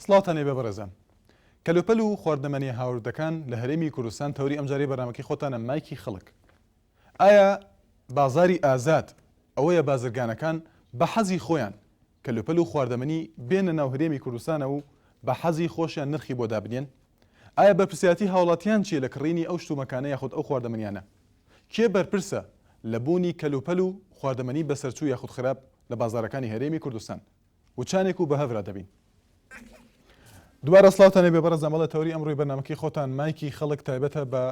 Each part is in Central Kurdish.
سڵاوتان لێبێ بەڕێزان. کەلوپەل و خواردنەمەنیە هاوردەکان لە هەرێمی کوردستان تەوەری ئەمجارەی بەرنامەکەی خۆتانە مایکی خەڵک. ئایا بازاری ئازاد ئەوەیە بازرگانەکان بە حەزی خۆیان کەلوپەل و خواردەمەنی بێنە ناو هەرێمی کوردستانەوە و بە حەزی خۆشیان نرخی بۆ دابنێن؟ ئایا بەرپرسیارەتی هاوڵاتیان چیە لە کڕینی ئەو شتومەکانە یاخود ئەو خواردەمەنیانە؟ کێ بەرپرسە لە بوونی کەلوپەل و خواردەمەنی بەسەرچوو یاخود خراپ لە بازاڕەکانی هەرێمی کوردستان؟ وچانێک و بەهەڤرا دەبین. دووبارە سڵاوتان لێبێ بەڕێزان بەڵێ تەوەری ئەمڕۆی بەرنامەکەی خۆتان مایکی خەڵک تایبەتە بە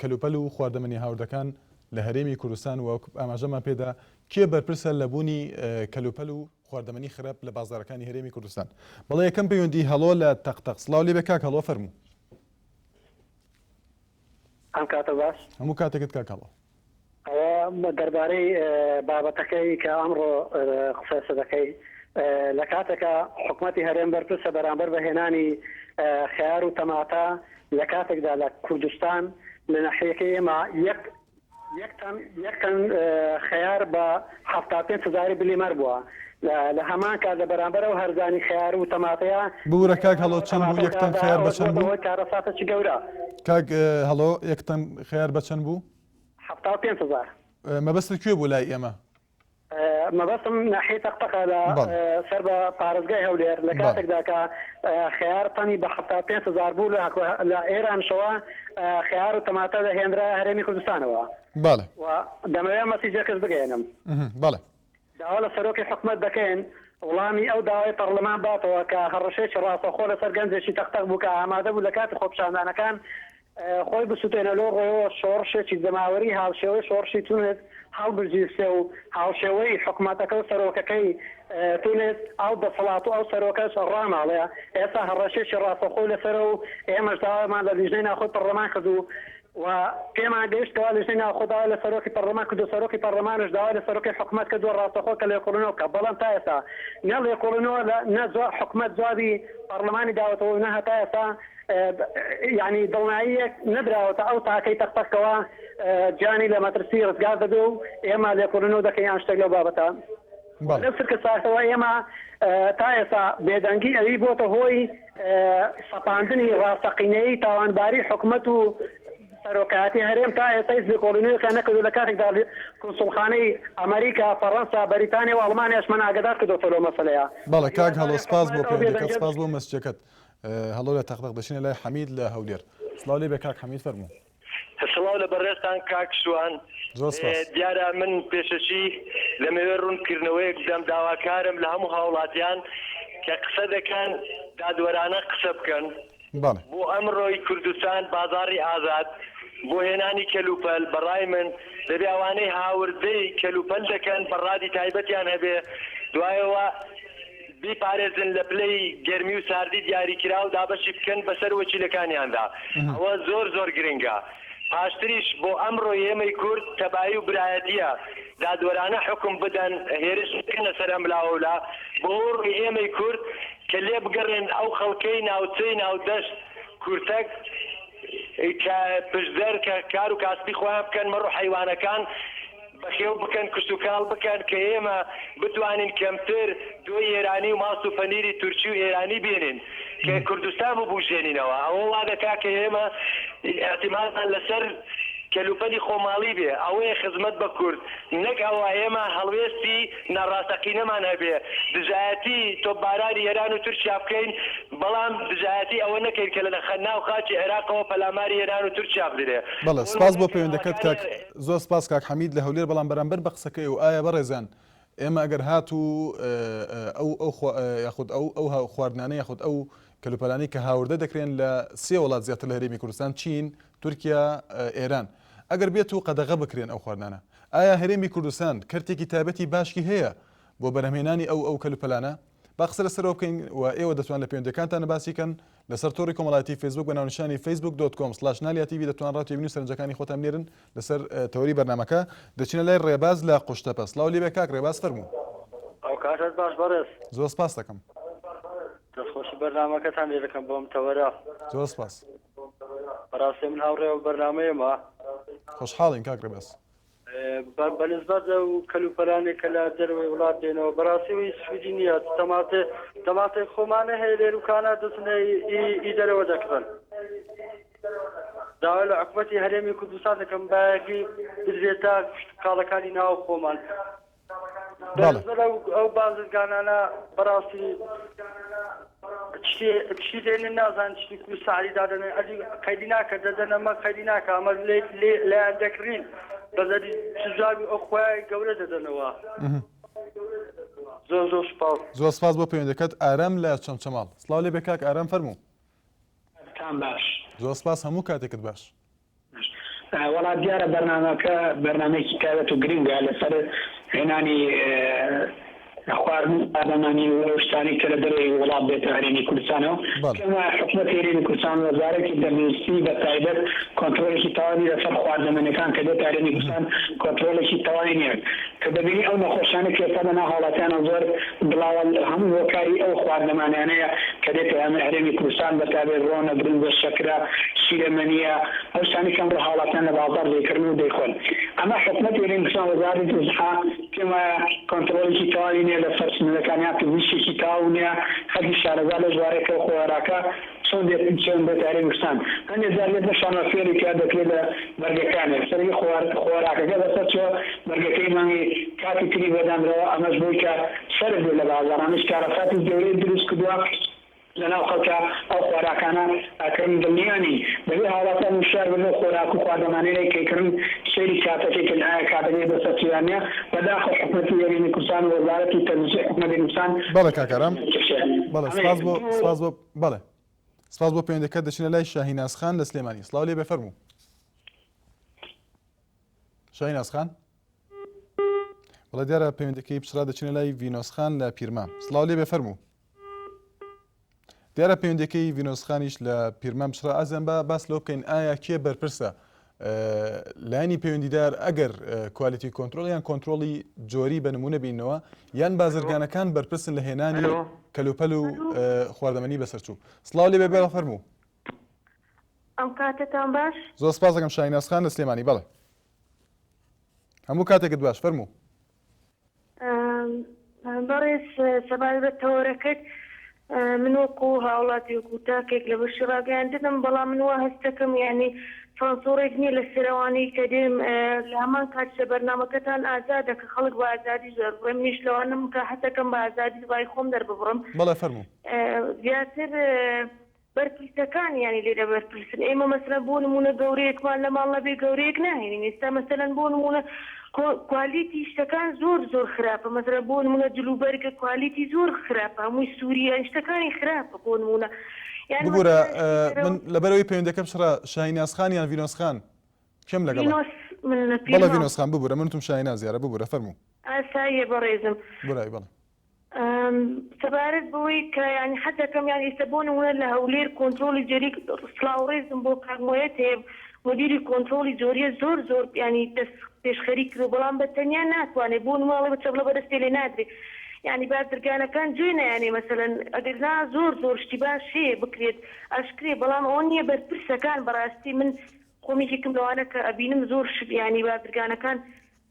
کەلوپەل و خواردەمەنی هاوردەکان لە هەرێمی کوردستان و ئاماژەمان پێدا کێ بەرپرسە لە بوونی کەلوپەل و خواردەمەنی خراپ لە بازارەکانی هەرێمی کوردستان بەڵێ یەکەم پەیوەندی هەڵۆ لە تەق تەق سڵاو لێبێ کاک هەڵۆ فەرموو. ئەم کاتە باش. هەموو کاتێکت کاک هەڵۆ. ئەوە دەربارەی بابەتەکەی کە ئەمڕۆ قسەسە دەکەی لە کاتێکا حکومەتی هەرێم بەرپرسە بەرامبەر بە هێنانی خەیار و تەماتە لە کاتێکدا لە کوردستان لە ناحیەکەی ئێمە یەک یەک تەن یەک تەن خەیار بە 75 هزاری بلیمەر بووە لە هەمان کات لە بەرامبەر ئەو هەرزانی خەیار و تەماتەیە ببورە کاک هەڵۆ چەند بوو یەک تەن خەیار بە چەند بوو؟ کارەساتێکی گەورە. کاک هەڵۆ یەک تەن خەیار بە چەند بوو؟ 75 هزار. مەبەستت کوێ بوو لای ئێمە؟ مەبەستم ناحیەی تەقتەقە لە سەر بە پارێزگای هەولێر لە کاتێکدا کە خەیار تەنی بە 75 هزار بوو لە ئێرانشەوە خەیار و تەماتە دەهێنرا هەرێمی کوردستانەوە. بەڵێ. و دەمەوێت مەسیجەکەش بگەیەنم. بەڵێ. داوا لە سەرۆکی حکومەت دەکەین وڵامی ئەو داوای پەڕلەمان باتەوە کە هەڕەشەیەکی ڕاستەوخۆ لەسەر گەنجێکی تەقتەق بوو کە ئامادە بوو لە کاتی خۆپیشاندانەکان خۆی بسوتێنێ لەو ڕێیەوە شۆڕشێکی جەماوەری هاوشێوەی شۆڕشی تونس هەڵبگیرسێ و هاوشێوەی حکومەتەکە و سەرۆکەکەی تونس ئەو دەسەڵات و ئەو سەرۆکەش ڕاماڵێ ئێستا هەڕەشەیەکی ڕاستەوخۆی لەسەرە و ئێمەش داوامان لە لیژنەی ناوخۆی پەڕلەمان کرد و و پێمان گەیشت کەوا لیژنەی ناوخۆ داوای لە سەرۆکی پەڕلەمان کردو سەرۆکی پەڕلەمانش داوای لە سەرۆکی حکومەت کردووە ڕاستەوخۆ کە لێکۆڵینەوە بکات بەڵام تا ئێستا نە ڵێکۆڵینەوە لە نە حکومەت جوابی پەڕلەمانی داوەتەوە و نە هەتا ئێستا یانی دڵناییەک نەدراوەتە ئەو تاکەی تەق تەق کەوا گیانی لە مەترسی ڕزگار دەبێ و ئێمە لێکۆڵینەوە دەکەین یان شتێک لەو بابەتە لەو سرکە ساتەوە ئێمە تا ئێستا بێدەنگی ئەوی بۆتە هۆی سەپاندنی ڕاستەقینەیی تاوانباری حکومەت و سەرۆکایەتی هەرێم تا ئێستا هیچ لێکۆڵینەوەیەکیان نەکردووە لە کاتێکدا کونسوڵخانەی ئەمەریکا، فەڕەنسا، بەریتانیا و ئەڵمانیاشمان ئاگادار کردۆتەوە لەو مەسەلەیە. بەڵێ کاک هەڵۆ سپاس بۆ پەیوەندیەکەت سپاس بۆ مەسجەکەت. هەڵۆ لە تەقتەق دەچینە لای حەمید لە هەولێر. سڵاو لێ بێ کاک حەمید فەرموو. سڵاو لە بەڕێزتان کاک شوان. زۆر سپاس. دیارە من پێشەکی دەمەوێ ڕوونکردنەوەیەک بدەم داواکارم لە هەموو هاوڵاتیان کە قسە دەکەن دادوەرانە قسە بکەن بەڵێ. بۆ ئەمڕۆی کوردستان بازاڕی ئازاد بۆ هێنانی کەلوپەل بەڕای من دەبێ ئەوانەی هاوردەی کەلوپەل دەکەن بەڕادی تایبەتیان هەبێ دوایەوە بیپارێزن لە پلەی گەرمی و ساردی دیاریکراو دابەشی بکەن بەسەر وەکیلەکانیاندا ئەوە زۆر زۆر گرنگە پاشتریش بۆ ئەمڕۆی ئێمەی کورد تەبایی و برایەتیە دادوەرانە حوکم بدەن هێرش نەکەنە سەر ئەملاوەولا بۆ ڕووی ئێمەی کورد کە لێبگەڕێن ئەو خەڵکەی ناوچەی ناودەشت کورتەک کە پشدەر کە کار و کاسبی خۆیان بکەن مەڕ و حەیوانەکان بەخێو بکەن کشتوکاڵ بکەن کە ئێمە بتوانین کەمتر دۆی ئێرانی و ماست و پەنیری تورکی و ئێرانی بێنین کە کوردستان ببوژێنینەوە ئەوە وا دەکا کە ئێمە ئیعتیمادمان لەسەر کەلوپەلی خۆماڵی بێ ئەوەیە خزمەت بە کورد نەک ئەوە ئێمە هەڵوێستی ناڕاستەقینەمان هەبێ دژایەتی تۆپبارانی ئێران و تورکیا بکەین بەڵام دژایەتی ئەوە نەکەین کە لە ناو خاکی عێراقەوە پەلاماری ئێران و تورکیا بدرێ. بەڵێ سپاس بۆ پەیوەندەکەت کاک زۆر سپاس کاک حەمید لە هەولێر بەڵام بەرامبەر بە قسەکەی و ئایا بەڕێزان ئێمە ئەگەر هاتوو ئەو ئەو یاخود ئەو ئەو خواردنانە یاخود ئەو کەلوپەلانەی کە هاوردە دەکرێن لە سێ وڵات زیاتر لە هەرێمی کوردستان چین تورکیا ئێران ئەگەر بێت و قەدەغە بکرێن ئەو خواردنانە ئایا هەرێمی کوردستان کەرتێکی تایبەتی باشکی هەیە بۆ بەرهەمهێنانی ئەو ئەو کەلوپەلانە با قسە لەسەرەوە بکەین و ئێوە دەتوان لە پەیوەندیەکانتان باسی کەن لەسەر تۆڕی کۆمەڵایەتی فەیسبوک بە ناونیشانی facebook.com/naliatv دەتوان ڕا تێبینی و سەرنجەکانی خۆتان بنێرن لەسەر تەوەری بەرنامەکە دەچینە لای ڕێباز لە قوشتەپە سڵاو لێبێ کاک ڕێباز فەرموو. ئەوکاتەت باش بەڕێز. زۆر سپاست دەکەم. دەستخۆشی بەرنامەکەتان لێ دەکەم بۆم تەوەرە. زۆر سپاس. بەڕاستی من هاوڕێ و بەرنامەیەمە. خۆشحاڵین کاک ڕێباز. بە نسبەت ئەو کەلوپەلانەی کە لە دەرەوەی وڵات دێنەوە بەڕاستی ئەوەی سوودی نییە تەماتە. تەماتەی خۆمانە هەیە لێروکانە دەچنە ئی دەرەوە دەکڕن. داوا لە حکومەتی هەرێمی کوردستان دەکەم بایەخی بدرێتە کشتوکاڵەکانی ناو خۆمان. بەڵێ. بەنسبەت ئەو ئەو بازرگانانە بەڕاستی شتی شتی دێنن نازانن شتی کو سعری دادەنێن ئەدی قەیدی ناکە دەدەنە مە قەیدی ناکە ئەمە لێ لێ لێیان دەکڕین بەس ئەدی جوابی ئەو خوای گەورە دەدەنەوە زۆر زۆر سوپاس. زۆر سپاس بۆ پەیوەندەکەت ئارام لە چەمچەماڵ. سڵاو لێ بێ کاک ئارام فەرموو. کاتتان باش. زۆر سپاس هەموو کاتێکت باش. وەڵا دیارە بەرنامەکە بەرنامەیەکی تایبەت و گرنگە لەسەر هێنانی خواردن و خواردەمەنی و ئەو شتانەی کە لە دەرەوەی وڵات دێتە هەرێمی کوردستانەوە. پێم وایە حکومەتی هەرێمی کوردستان وەزارەتی تەندروستی بە تایبەت کۆنترۆلێکی تەواوی لەسەر خواردەمەنیەکان کە دێتە هەرێمی کوردستان کۆنترۆلێکی تەواوی نییە کە دەبینی ئەو نەخۆشیانەی کە ئێستا لەناو هاوڵاتیانە زۆر بڵاوە هەموو هۆکاری ئەو خواردنەمانیانەیە کە دێتە هەرێمی کوردستان بەتابێت ڕۆنە، برنجە، شەکرە، شیرەمەنییە، ئەو شتانەی کە ئەمڕۆ هاوڵاتیان لە بازاڕ دەیکڕن و دەیخۆن. ئەمە حکومەتی هەرێمی کوردستان وەزارەتی سیحە پێم وایە کۆنتڕۆڵێکی تەواوی نییە لەسەر سنوورەکان یان پزیشکێکی تەواو نییە خەڵکی شارەزا لەو بوارەی کە ئەو خۆراکە چۆن دێت چۆن دێتە هەرێمی کوردستان هەندێک جار لێت نەشانەوە فێری کە دەکرێت لە بەرگەکانێ سەری خۆراکەکە بەسەر چووە بەرگەکەی مانگی کاتی تری بۆ دانراوە ئەمەش بۆی کە سەرف بێت لە بازاڕ ئەمەش کارەساتی گەورەی دروست کردووە لەناو خەڵکا ئەو خۆراکانە ئەکڕن دڵنیا نین دەبێ هاوڵاتیان وشیار بن لەو خۆراک و خواردەمانەی کە ئەیکڕن سەیری کاتەکەی کەن ئایا کاتەکەی بەسەر چوو یان نیە بەداخەوە حکومەتی هەرێمی کوردستان و وەزارەتی تەندروستی حکومەتی کوردستان بەڵێ کاک ئارام بەڵێ سپاس بۆ سپاس بۆ بەڵێ سپاس بۆ پەیوەندەکەت دەچینە لای شاهیناز خان لە سلێمانی سڵاو لێ بێ فەرموو شاهیناز خان بەڵێ دیارە پەیوەندەکەی پچڕا دەچینە لای ڤینۆس خان لە پیرمام سڵاو لێ بێ فەرموو دیارە پەیوەندەکەی ڤینۆس خانیش لە پیرمام پچڕا ئازیزان با باس لەوە بکەین ئایا کێ بەرپرسە لایەنی پەیوەندیدار ئەگەر quality control یان کۆنترۆڵی جۆری بە نمونە بینەوە یان بازرگانەکان بەرپرسن لە هێنانی کەلوپەل و خواردەمەنی بەسەرچوو سڵاو لێ بێ بەڵێ فەرموو. ئەم کاتەتان باش. زۆر سپاس دەکەم شاهیناز خان لە سلێمانی بەڵێ هەموو کاتێکت باش فەرموو. بەڕێز سەبارەت بە تەوەرەکەت من وەکو هاوڵاتی وەکو تاکێک لە بەشی ڕاگەیاندنم بەڵام من وا هەست دەکەم یانی سانسۆڕێک نییە لەسەر ئەوانەی کە دێم لە هەمان کاتیشدا بەرنامەکەتان ئازادە کە خەڵک بە ئازادیش دەربڕێ منیش لەوانەم کە حەز دەکەم بە ئازادی ڕای خۆم دەرببڕم بەڵێ فەرموو. زیاتر بەرپرسەکان یانی لێرە بەرپرسن ئێمە مەسەلەن بۆ نموونە گەورەیەکمان لە ماڵ نەبێ گەورەیەک ناهێنین ئێستا مەسەلەن بۆ نموونە کوالیتی شتەکان زۆر زۆر خراپە مەسەلەن بۆ نموونە جل و بەرگە کوالیتی زۆر خراپە هەمووی سووری یانی شتەکانی خراپە بۆ نموونە یان ببورە مەسەلەن شتی دەرەوە من لەبەرئەوەی پەیوەندەکە بچڕا شاهیناز خان یان ڤینۆس خان کێم لەگەڵە؟ ڤینۆس من لە بەڵێ پیرمام. ڤینۆس خان ببورە من وتم شاهیناز یارە ببورە فەرموو. ئاساییە بەڕێزم. برای بەڵێ. سەبارەت بەوەی کە یانی حەز دەکەم یان ئیستا بۆ نموونە لە هەولێر کۆنترۆڵی جۆری سڵاو ڕێزم بۆ کاک مۆیەت هەیە مدیری کۆنترۆڵی جۆریە زۆر زۆر یانی دەست پێشخەری کردوە بەڵام بە تەنیا ناتوانێ بۆ نموونە ئەڵێ بە چەپڵە بە دەستێ لێ نادرێ یانی بازرگانەکان جوێ نایەنێ مەسەلەن ئەگەر نا زۆر زۆر شتی باش هەیە بکرێت ئاشکرێ بەڵام ئەوە نیە بەرپرسەکان بەڕاستی من خۆم یەکێکم لەوانە کە ئەبینم زۆر شت یانی بازرگانەکان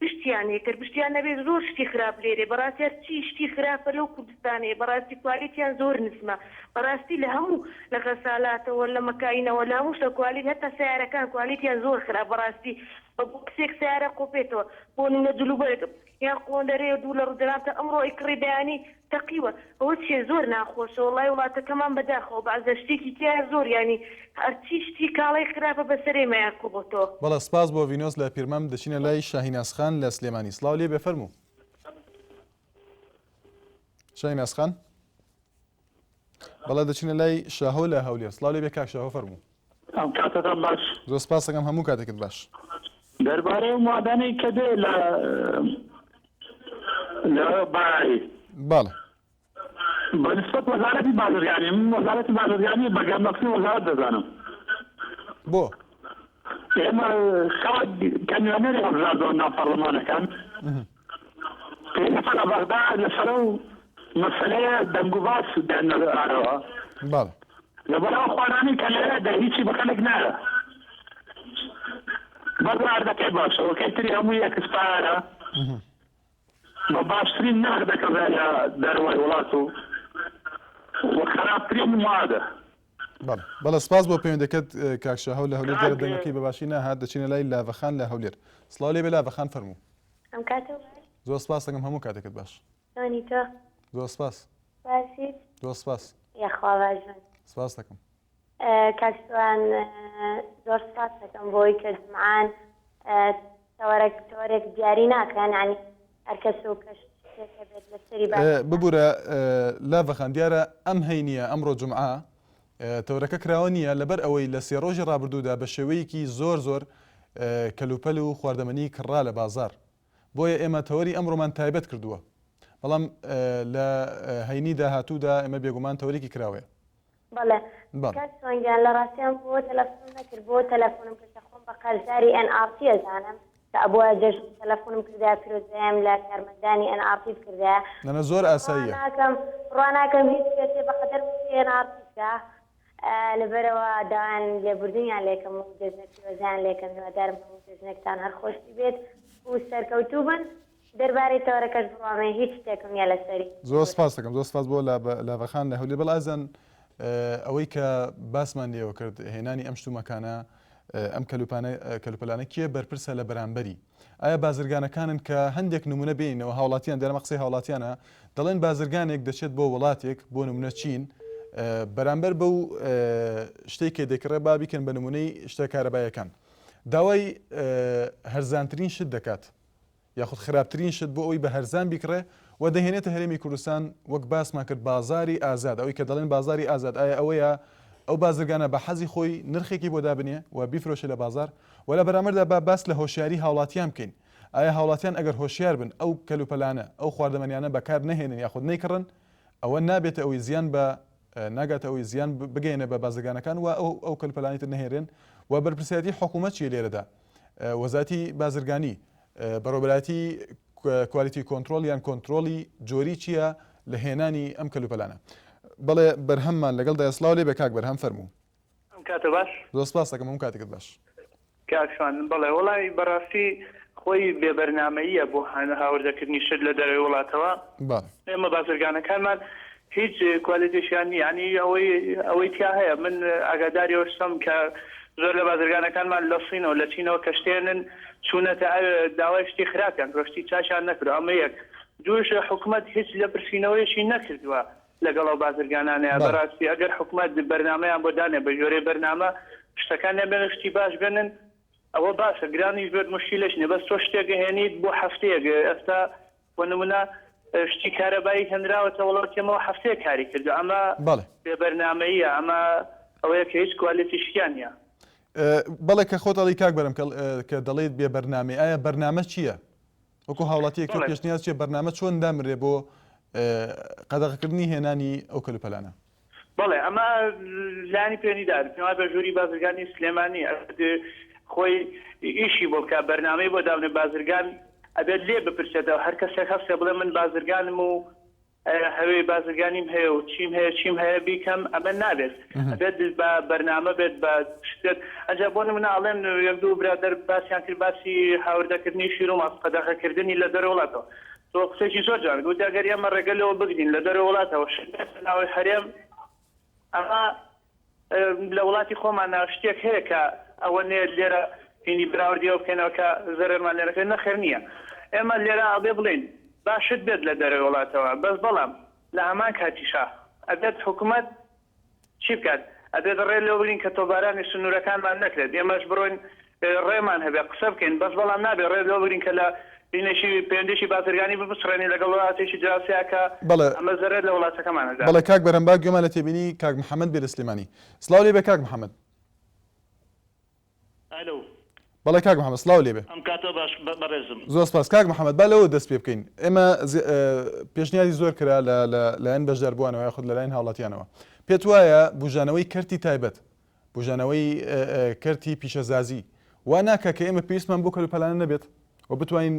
پشتیان هەیە کەر پشتیان نەبێت زۆر شتی خراپ لێرێ بەڕاستی هەر چی شتی خراپە لەو کوردستانەیە بەڕاستی کوالێتیان زۆر نزمە بەڕاستی لە هەموو لە غەسالاتەوە لە مەکاینەوە لە هەموو شتە کوالێتی هەتا سەیارەکان کوالێتیان زۆر خراپ بەڕاستی بە بۆکسێک سەیارە قۆپێتەوە بۆ نمونە جلوبەرگ یان قۆندەرەیە دوو لە ڕوو جەنابتان ئەمڕۆ ئەیکڕی بەیانی تەقیوە ئەوە چیە زۆر ناخۆشە وەڵای وڵاتەکەمان بەداخەوە بەعزە شتێکی تیایە زۆر یانی هەرچی شتی کاڵای خراپە بەسەر ئێمەیا کۆبۆتەوە. بەڵێ سپاس بۆ ڤینۆس لە پیرمام دەچینە لای شاهیناز خان لە سلێمانی سڵاو لێ بێ فەرموو شاهیناز خان بەڵێ دەچینە لای شاهۆ لە هەولێر سڵاو لێ بێ کاک شاهۆ فەرموو. ئەم کاتەتان باش. زۆر سپاس دەکەم هەموو کاتێکت باش. دەربارەی ئەو مادانەی کە دێ لە لە بای. بەڵێ. بە نسبەت وەزارەتی بازرگانی من وەزارەتی بازرگانی بە گەندەڵترین وەزارەت دەزانم. بۆ؟ ئێمە خەڵک کە نوێنەری هەڵبژاردەوە ناو پەڕلەمانەکان پێویستە لە بەغدا لەسەر ئەو مەسەلەیە دەنگوباس بێننە ئارەوە. بەڵێ. لەبەر ئەو خوارانەی کە لێرە دە هیچی بە خەلک نایە. بەس ئاردەکەی باشە وەکەی تری هەمووی ئێکسپایەرە. بە باشترین نرخ دەکڕدرێ لە دەرەوەی وڵات و. و خراپترین موادە. بەڵێ بەڵێ سپاس بۆ پەیوەندەکەت کاک شاهۆ لە هەولێر دیارە دەنگەکەی بە باشی ناهات دەچینە لای لاڤەخان لە هەولێر سڵاو لێ بێ لاڤەخان فەرموو. ئەم کاتە باش. زۆر سپاس دەکەم هەموو کاتێکت باش. چۆنی تۆ؟ زۆر سپاس. باشیت؟ زۆر سپاس. یاخوا باش بن. سپاس دەکەم. کاک شوان زۆر سپاس دەکەم بۆی کە جمعان تەوەرەک تەوەرێک دیاری ناکەن یانی هەر کەس و کەش شتێک هەبێت لەسەری باس بکات. ببورە لاڤە خان دیارە ئەم هەینیە ئەمڕۆ جومعە تەورەکە کراوە نییە لەبەر ئەوەی لە سێ ڕۆژی ڕابردوودا بە شێوەیەکی زۆر زۆر کەلوپەل و خواردەمەنی کڕا لە بازاڕ بۆیە ئێمە تەوەری ئەمڕۆمان تایبەت کردووە بەڵام لە هەینی داهاتوودا ئێمە بێگومان تەوەرێکی کراوەیە. بەڵێ کاک شوان گیان لە ڕاستیان بۆ تەلەفونم نەکرد بۆ تەلەفونم کرد کە خۆم بە قەرزاری ئێن ئاڕ تی ئەزانم کە ئەبوایە جەژن تەلەفونم کردایە پیرۆزباییم لە کارمەندانی ئێن ئاڕ تی بکردایە نەنا زۆر ئاساییە. بڕوا ناکەم بڕوا ناکەم هیچ کەسێ بە قەدەر موچەی ئێن ئاڕ تی بکا لەبەرئەوە داوایان لێبوردنیان لێکەم و جەژنە پیرۆزیان لێکەم هیوادارم هەموو جەژنێکتان هەر خۆشی بێت و سەرکەوتوو بن دەربارەی تەوەرەکەش بڕوامێ هیچ شتێکم نیە لەسەری. زۆر سپاست دەکەم زۆر سپاس بۆ لاڤە خان لە هەولێر بەڵێ ئازیزان ئەوەی کە باسمان لێوە کرد هێنانی ئەم شتومەکانە ئەم کەلوپانە کەلوپەلانە کێ بەرپرسە لە بەرامبەری ئایا بازرگانەکانن کە هەندێک نمونە بینەوە هاوڵاتیان دەرمە قسەی هاوڵاتیانە دەڵێن بازرگانێک دەچێت بۆ وڵاتێک بۆ نمونە چین بەرامبەر بەو شتێک کە دەکڕێ با بیکەن بە نمونەی شتە کارەبایەکان داوای هەرزانترین شت دەکات یاخود خراپترین شت بۆ ئەوەی بە هەرزان بیکڕێ و دەهێنێتە هەرێمی کوردستان وەک باسمان کرد بازاری ئازاد ئەوەی کە دەڵێن بازاری ئازاد ئایا ئەوەیە ئەو بازرگانە بە حەزی خۆی نرخێکی بۆ دابنێ و بیفرۆشێ لە بازار و لە بەرامبەردا با باس لە هۆشیاری هاوڵاتیان بکەین ئایا هاوڵاتیان ئەگەر هۆشیار بن ئەو کەلوپەلانە ئەو خواردەمەنیانە بەکار نەهێنن یاخود نەیکڕن ئەوە نابێتە ئەوەی زیان بە ناگاتە ئەوەی زیان بگەیەنێ بە بازرگانەکان و ئەو ئەو کەلوپەلانی تر نەهێنرێن و بەرپرسیارەتی حکوومەت چییە لێرەدا وەزارەتی بازرگانی بەڕێوەبەرایەتی quality control یان کۆنترۆڵی جۆری چییە لە هێنانی ئەم کەلوپەلانە؟ بەڵێ بەرهەممان لەگەڵدایە سڵاو لێ بێ کاک بەرهەم فەرموو. ئەم کاتە باش. زۆر سپاست دەکەم هەموو کاتێکت باش. کاک شوان بەڵێ وەڵای بەڕاستی خۆی بێ بەرنامەییە بۆ هاوردەکردنی شت لە دەرەوەی وڵاتەوە بەڵێ. ئێمە بازرگانەکانمان هیچ کوالێتێکیان نییە یانی ئەوەی ئەوەی تیا هەیە من ئاگاداری ئەوە شتم کە زۆر لە بازرگانەکانمان لە سینەوە لە چینەوە کەشتێنن چوونەتە ئەوێ داوای شتی خراپیان کردوە شتی چاکیان نەکردوە ئەمە یەک دووش حکومەت هیچ لێپرسینەوەیەکی نەکردوە لەگەڵ ئەو بازرگانانەیا بەڵێ. بەراستی ئەگەر حکومەت بەرنامەیان بۆ دانێ بە گوێرەی بەرنامە شتەکانیان بێنن شتی باش بێنن ئەوە باشە گرانیش بێت موشکیلەش نیە بەس تۆ شتێک ئەهێنیت بۆ هەفتەیەک ئێستا بۆ نمونە شتی کارەبایی هێنراوەتە وڵاتی ئێمەوە هەفتەیەک کاری کردوە ئەمە بەڵێ. بێ بەرنامەییە ئەمە ئەوەیە کە هیچ quality شتیان نیە. بەڵێ کە خۆت ئەڵێی کاک بەرەم کە دەڵێیت بێ بەرنامەی ئایا بەرنامە چیە؟ وەکو هاوڵاتیەک تۆ بەڵێ. پێشنیاز چیە بەرنامە چۆن دامرێ بۆ قەدەغەکردنی هێنانی ئەو کەلوپەلانە؟ بەڵێ ئەمە لایەنی پەیوەندیدار پێم وایە بە ژووری بازرگانی سلێمانی ئەبێت خۆی ئیشی بۆ بکات بەرنامەی بۆ دابنێت بازرگان ئەبێت لێ بپرسێتەوە هەر کەسێک هەستێ بڵێ من بازرگانم و هەوێی بازرگانیم هەیە و چیم هەیە چیم هەیە بیکەم ئەمە نابێت ئەبێت بە بەرنامە بێت بە شت بێت ئەجا بۆ نمونە ئەڵێن یەک دوو برادەر باسیان کرد باسی هاوردەکردنی شیر و ماست قەدەغەکردنی لە دەرەوە وڵاتەوە تۆ قسەیەکی زۆر جوان گوتی ئەگەر ئێمە ڕێگە لەوە بگرین لە دەرەوە وڵاتەوە شت بێتە ناوەی هەرێم ئەمە لە وڵاتی خۆماندا شتێک هەیە کە ئەوە نێت لێرە هینی براوردی ئەو بکەینەوە کە زەرەرمان لێ نەکەوێت نەخێر نییە ئێمە لێرە ئەبێ بڵێین با شت بێت لە دەرەوەی وڵاتەوە بەس بەڵام لە هەمان کاتیشا ئەبێت حکومەت چی بکات؟ ئەبێت ڕێ لەوە بگرین کە تۆپبارانی سنوورەکانمان نەکرێت، ئێمەش بڕۆین ڕێمان هەبێت قسە بکەین، بەس بەڵام نابێت ڕێ لەوە بگرین کە لە هینێکی پەیوەندیی بازرگانی بپچڕێنین لەگەڵ وڵاتێکی دراوسێیا کە بەڵێ. ئەمە زەرەر لە وڵاتەکەمان ئەدات. بەڵێ کاک بەرهەم با گوێمان لە تێبینی کاک محەمەد بێ لە سلێمانی. سڵاو لێ بێ کاک محەمەد. ئەلو. بەڵێ کاک محمد سڵاو لێبێ. ئەم کاتە باش بەڕێزم. زۆر سپاس کاک محمد با لەوە دەست پێ بکەین ئێمە پێشنیاری زۆر کرا لە لە لایەن بەشداربووانەوە یاخود لەلایەن هاوڵاتیانەوە پێت وایە بوژانەوەی کەرتی تایبەت بوژانەوەی کەرتی پیشەزازی وا ناکا کە ئێمە پێویستمان بۆ کەلوپەلانە نەبێت و بتوانین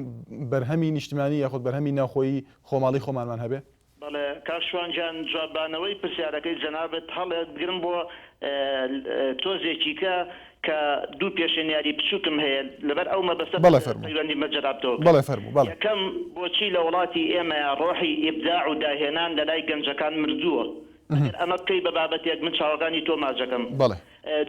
بەرهەمی نیشتمانی یاخود بەرهەمی ناوخۆیی خۆماڵی خۆمانمان هەبێ؟ بەڵێ کاک شوان گیان جوابدانەوەی پرسیارەکەی جەنابت هەڵئەگرم بۆ تۆزێکی کە کە دوو پێشنیاری بچوکم هەیە لەبەر ئەو مەبەستە بەڵێ فەرموو. پەیوەندیم بە جەنابتەوە کرد بەڵێ فەرموو بەڵێ. یەکەم بۆچی لە وڵاتی ئێمەیا ڕۆحی ئیبداع و داهێنان لەلای گەنجەکان مردووە؟ ئەگەر ئەمە بکەی بە بابەتێک من چاوەکانی تۆ ماچەکەم. بەڵێ.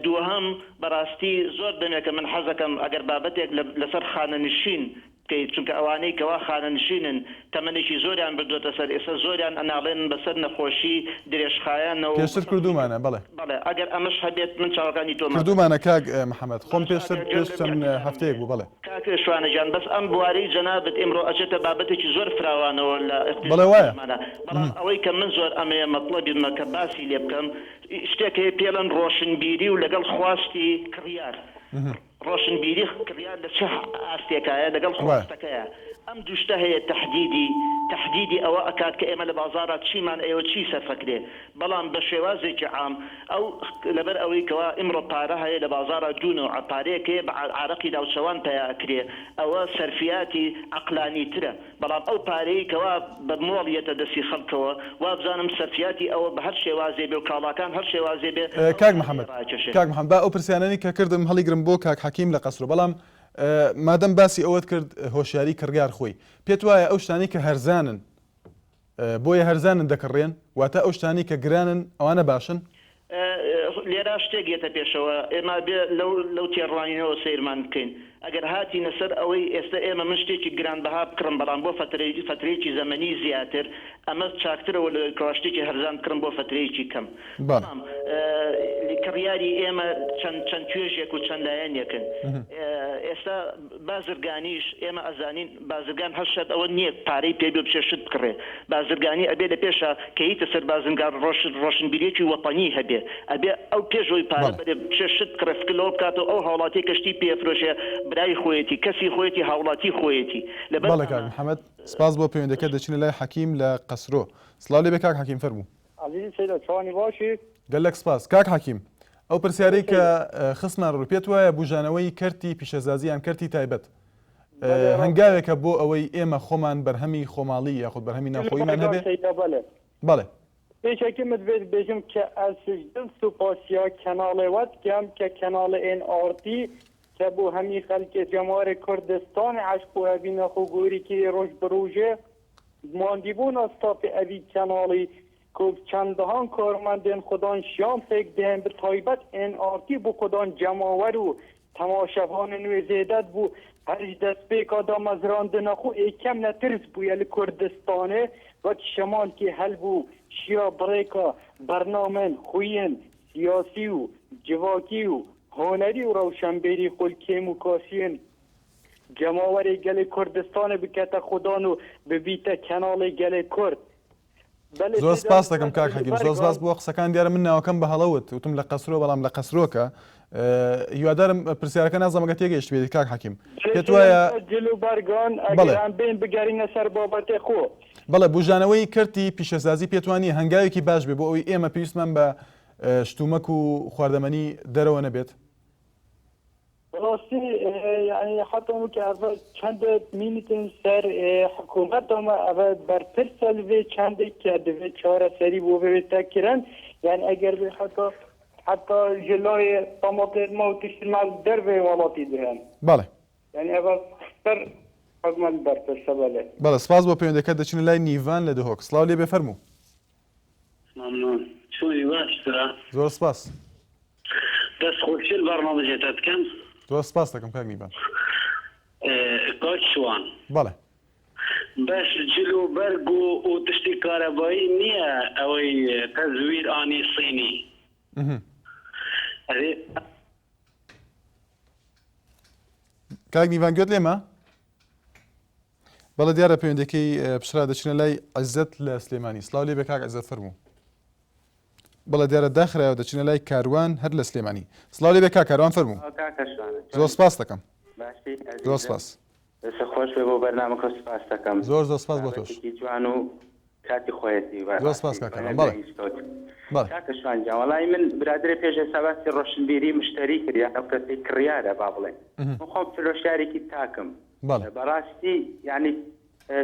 دووهەم، بەڕاستی زۆر دەمێکە من حەزەکەم ئەگەر بابەتێک لەسەر خانەنشین بکەیت چونکە ئەوانەی کەوا خانەنشینن تەمەنێکی زۆریان بردۆتە سەر ئێستا زۆریان ئەناڵێنن بەسەر نەخۆشی درێژخایەنەوە و پێشتر کردوومانە بەڵێ. بەڵێ ئەگەر ئەمەش هەبێت من چاوەکانی تۆ ماچ دەکەم. کردوومانە کاک محەمەد خۆم باشە پێشتر ئەگەر گوێم پێش لە چەند بیعتیزارم هەفتەیەک بێ. بوو بەڵێ. کاک شوانە گیان بەس ئەم بوارەی جەنابت ئیمڕۆ ئەچێتە بابەتێکی زۆر فراوانەوە لە بەڵێ ئیقتیسادی وایە. ئەمانە بەڵام ئەوەی کە من زۆر ئەمەیە مەتڵەبیمە کە باسی لێ بکەم شتێک هەیە پێڵێن ڕۆشنبیری و لەگەڵ خواستی کڕیار ڕۆشنبیری کڕیار لە چ ئاستێکایە لەگەڵ خواستەکەیە ئەم دوو شتە هەیە تەحدیدی تەحدیدی ئەوە ئەکات کە ئێمە لە بازاڕا چیمان ئەیەوە چی سەرفەکرێ بەڵام بە شێوازێکی عام ئەو لەبەر ئەوەی کەوا ئیمڕۆ پارە هەیە لە بازاڕا دوو نەوعە پارەیەک هەیە بە عارەقی ناوچەوان پەیا ئەکرێ ئەوە سەرفیاتی عەقلانی ترە بەڵام ئەو پارەیەی کەوا بە مۆڵ یەتە دەستی خەڵکەوە وابزانم سەرفیاتی ئەوە بە هەر شێوازێ بێ و کاڵاکان هەر شێوازێ بێ ئەو کاک پارەیە محمد ڕاکێشێ. کاک محمد با ئەو پرسیارانەی کە کردم هەڵیگرم بۆ کاک حەکیم لە قەسرۆ بەڵام مادەم باسی ئەوەت کرد هۆشیاری کڕیار خۆی پێت وایە ئەو شتانەی کە هەرزانن بۆیە هەرزانن دەکڕرێن واتە ئەو شتانەی کە گرانن ئەوانە باشن؟ لێرە شتێک یەتە پێشەوە ئێمە ئەبێ لەو لەو تێڕوانینەوە سەیرمان بکەین ئەگەر هاتینە سەر ئەوەی ئێستە ئێمە من شتێکی گرانبەها بکڕم بەڵام بۆ فەترەی فەترەیەکی زەمەنی زیاتر ئەمە چاکترەوە لەوەی کەوا شتێکی هەرزان بکڕم بۆ فەترەیەکی کەم بەڵێ. بەڵام کڕیاری ئێمە چەند چەند توێژێک و چەند لایەنێکن ئێستا بازرگانیش ئێمە ئەزانین بازرگان هەر شەرت ئەوە نیە پارەی پێ بێ بچێ شت بکڕێ بازرگانی ئەبێ لە پێشا کە ییتە سەر بازنگان ڕۆشن ڕۆشنبیریەکی وەتەنی هەبێ ئەبێ ئەو پێش ئەوەی پارە بەڵێ. بەرێ بچێ شت بکڕێ فکر لەوە بکاتەوە ئەو هاوڵاتیە کە شتی پێ ئەفرۆشێ برای خۆیەتی کەسی خۆیەتی هاوڵاتی خۆیەتی لەبەر بەڵێ کاک ئەمە محمد سپاس بۆ پەیوەندەکەت دەچینە لای حەکیم لە قەسرۆ سڵاو لێبێ کاک حەکیم فەرموو. عەزیزی سەیدا چۆنی باشی؟ گەلەک سپاس کاک حەکیم ئەو پرسیارەی بەڵێ کە سەیدا. خستمان ڕوو پێت وایە بوژانەوەی کەرتی پیشەسازی یان کەرتی تایبەت بەڵێ ڕاستە. هەنگاوێکە بۆ ئەوەی ئێمە خۆمان بەرهەمی خۆماڵی یاخود بەرهەمی ناوخۆییمان هەبێ؟ سەیدا بەڵێ. بەڵێ. پێشەکی من دبێت بێژم کە ئەز ژ دڵ سوپاسیا کەناڵێ وە دکەم کە کەناڵێ ئێن ئاڕ تی کە بۆ هەمی خەلکێ جەماوەرێ کوردستانێ عەشق و ئەڤینا خۆ گۆری کری ڕۆژ ب ڕوژێ ماندیبوونا ستافێ ئەڤی کەناڵی کو چەندەهان کارمەندێن خودان شیان پێک دێن بە تایبەت ئێن ئاڕ تی بۆ خودان جەماوەر و تەماشەڤانێن وێ زێدە دبوو هەر ژ دەستپێکا دامەزراندنا خو ئێکەم نەترس بوویە لە کوردستانێ وەک شەمالکێ هەلبوو شیا بڕێکا بەرنامەێن خویێن سیاسی و جڤاکی و هونەری و ڕەوشەنبیری خو کێم و کاسیێن جەماوەرێ گەلێ کوردستانێ بکەتە خودان و ببیتە کەناڵێ گەلێ کورد. بەلێ زۆر تێدا سپاست دەکەم لەسەر کاک حەکیم زۆر سپاس جلوبەرگان. بۆ قسەکان دیارە من ناوەکەم بە هەڵە وت وتم لە قەسرۆ بەڵام لە قەسرۆکە هیوادارم پرسیارەکە نازانم ئەگەر تێگەیشتبێتی کاک حەکیم بەلێ پێت تێدا وایە لەسەر جلوبەرگان بەڵێ ئەگەر ئەم بێین بگەرینە سەر بابەتێ خۆ. بەڵێ بوژانەوەی کەرتی پیشەسازی پێت وانییە هەنگاوێکی باش بێ بۆ ئەوەی ئێمە پێویستمان بە شتومەک و خواردەمەنی دەرەوە نەبێت؟ بەڕاستی یانی حەتا وەکی ئەڤە چەندە مینتن سەر حکوومەتا مە ئەڤە بەرپرسە لڤێ چەندێک کە دڤێ چارەسەری بۆ بێتە کرن یان ئەگەر بێ حەتا حەتا ژ لایێ تەماتێ مە و تشتن مە دەرڤێ وەڵاتی دهێن. بەڵێ. یانی ئەڤە سەر حکومەت بەرپرسە بەلێ. بەڵێ سپاس بۆ پەیوەندەکەت دەچینە لای نیڤان لە دهۆک سڵاو لێ بێ فەرموو. مەمنون چۆنی باش برا. زۆر سپاس. دەست خۆشی لە بەرنامەجێتە دکەم. زۆر سپاس دەکەم کاک نیڤان. کاک شوان. بەڵێ. بەس جل و بەرگ و و تشتی کارەبایی نیە ئەوەی تەزویر ئانی صینی. ئەرێ. کاک نیڤان گوێت لێمە؟ بەڵێ دیارە پەیوەندەکەی پچرا دەچینە لای عزەت لە سلێمانی سڵاو لێ بێ کاک عزەت فەرموو بەڵێ دیارە داخرایەوە دەچینە لای کاروان هەر لە سلێمانی سڵاو لێ بێ کاک کاروان فەرموو زۆر سپاس دەکەم زۆر سپاس دەست خۆش بێ بۆ بەرنامەکە سپاس دەکەم زۆر زۆر سپاس بۆ تۆش جوان و کاتی خۆیەتی زۆر سپاس کاک کاروان بەڵێ بەڵێ کاکە شوان گیان وەڵی من برادرێ پێش ئێستا باسی ڕۆشنبیری مشتری کرد یان ئەو کەسەی کڕیارە با بڵێن من خۆم فرۆشیارێکی تاکم بەڵێ. بەڕاستی یانی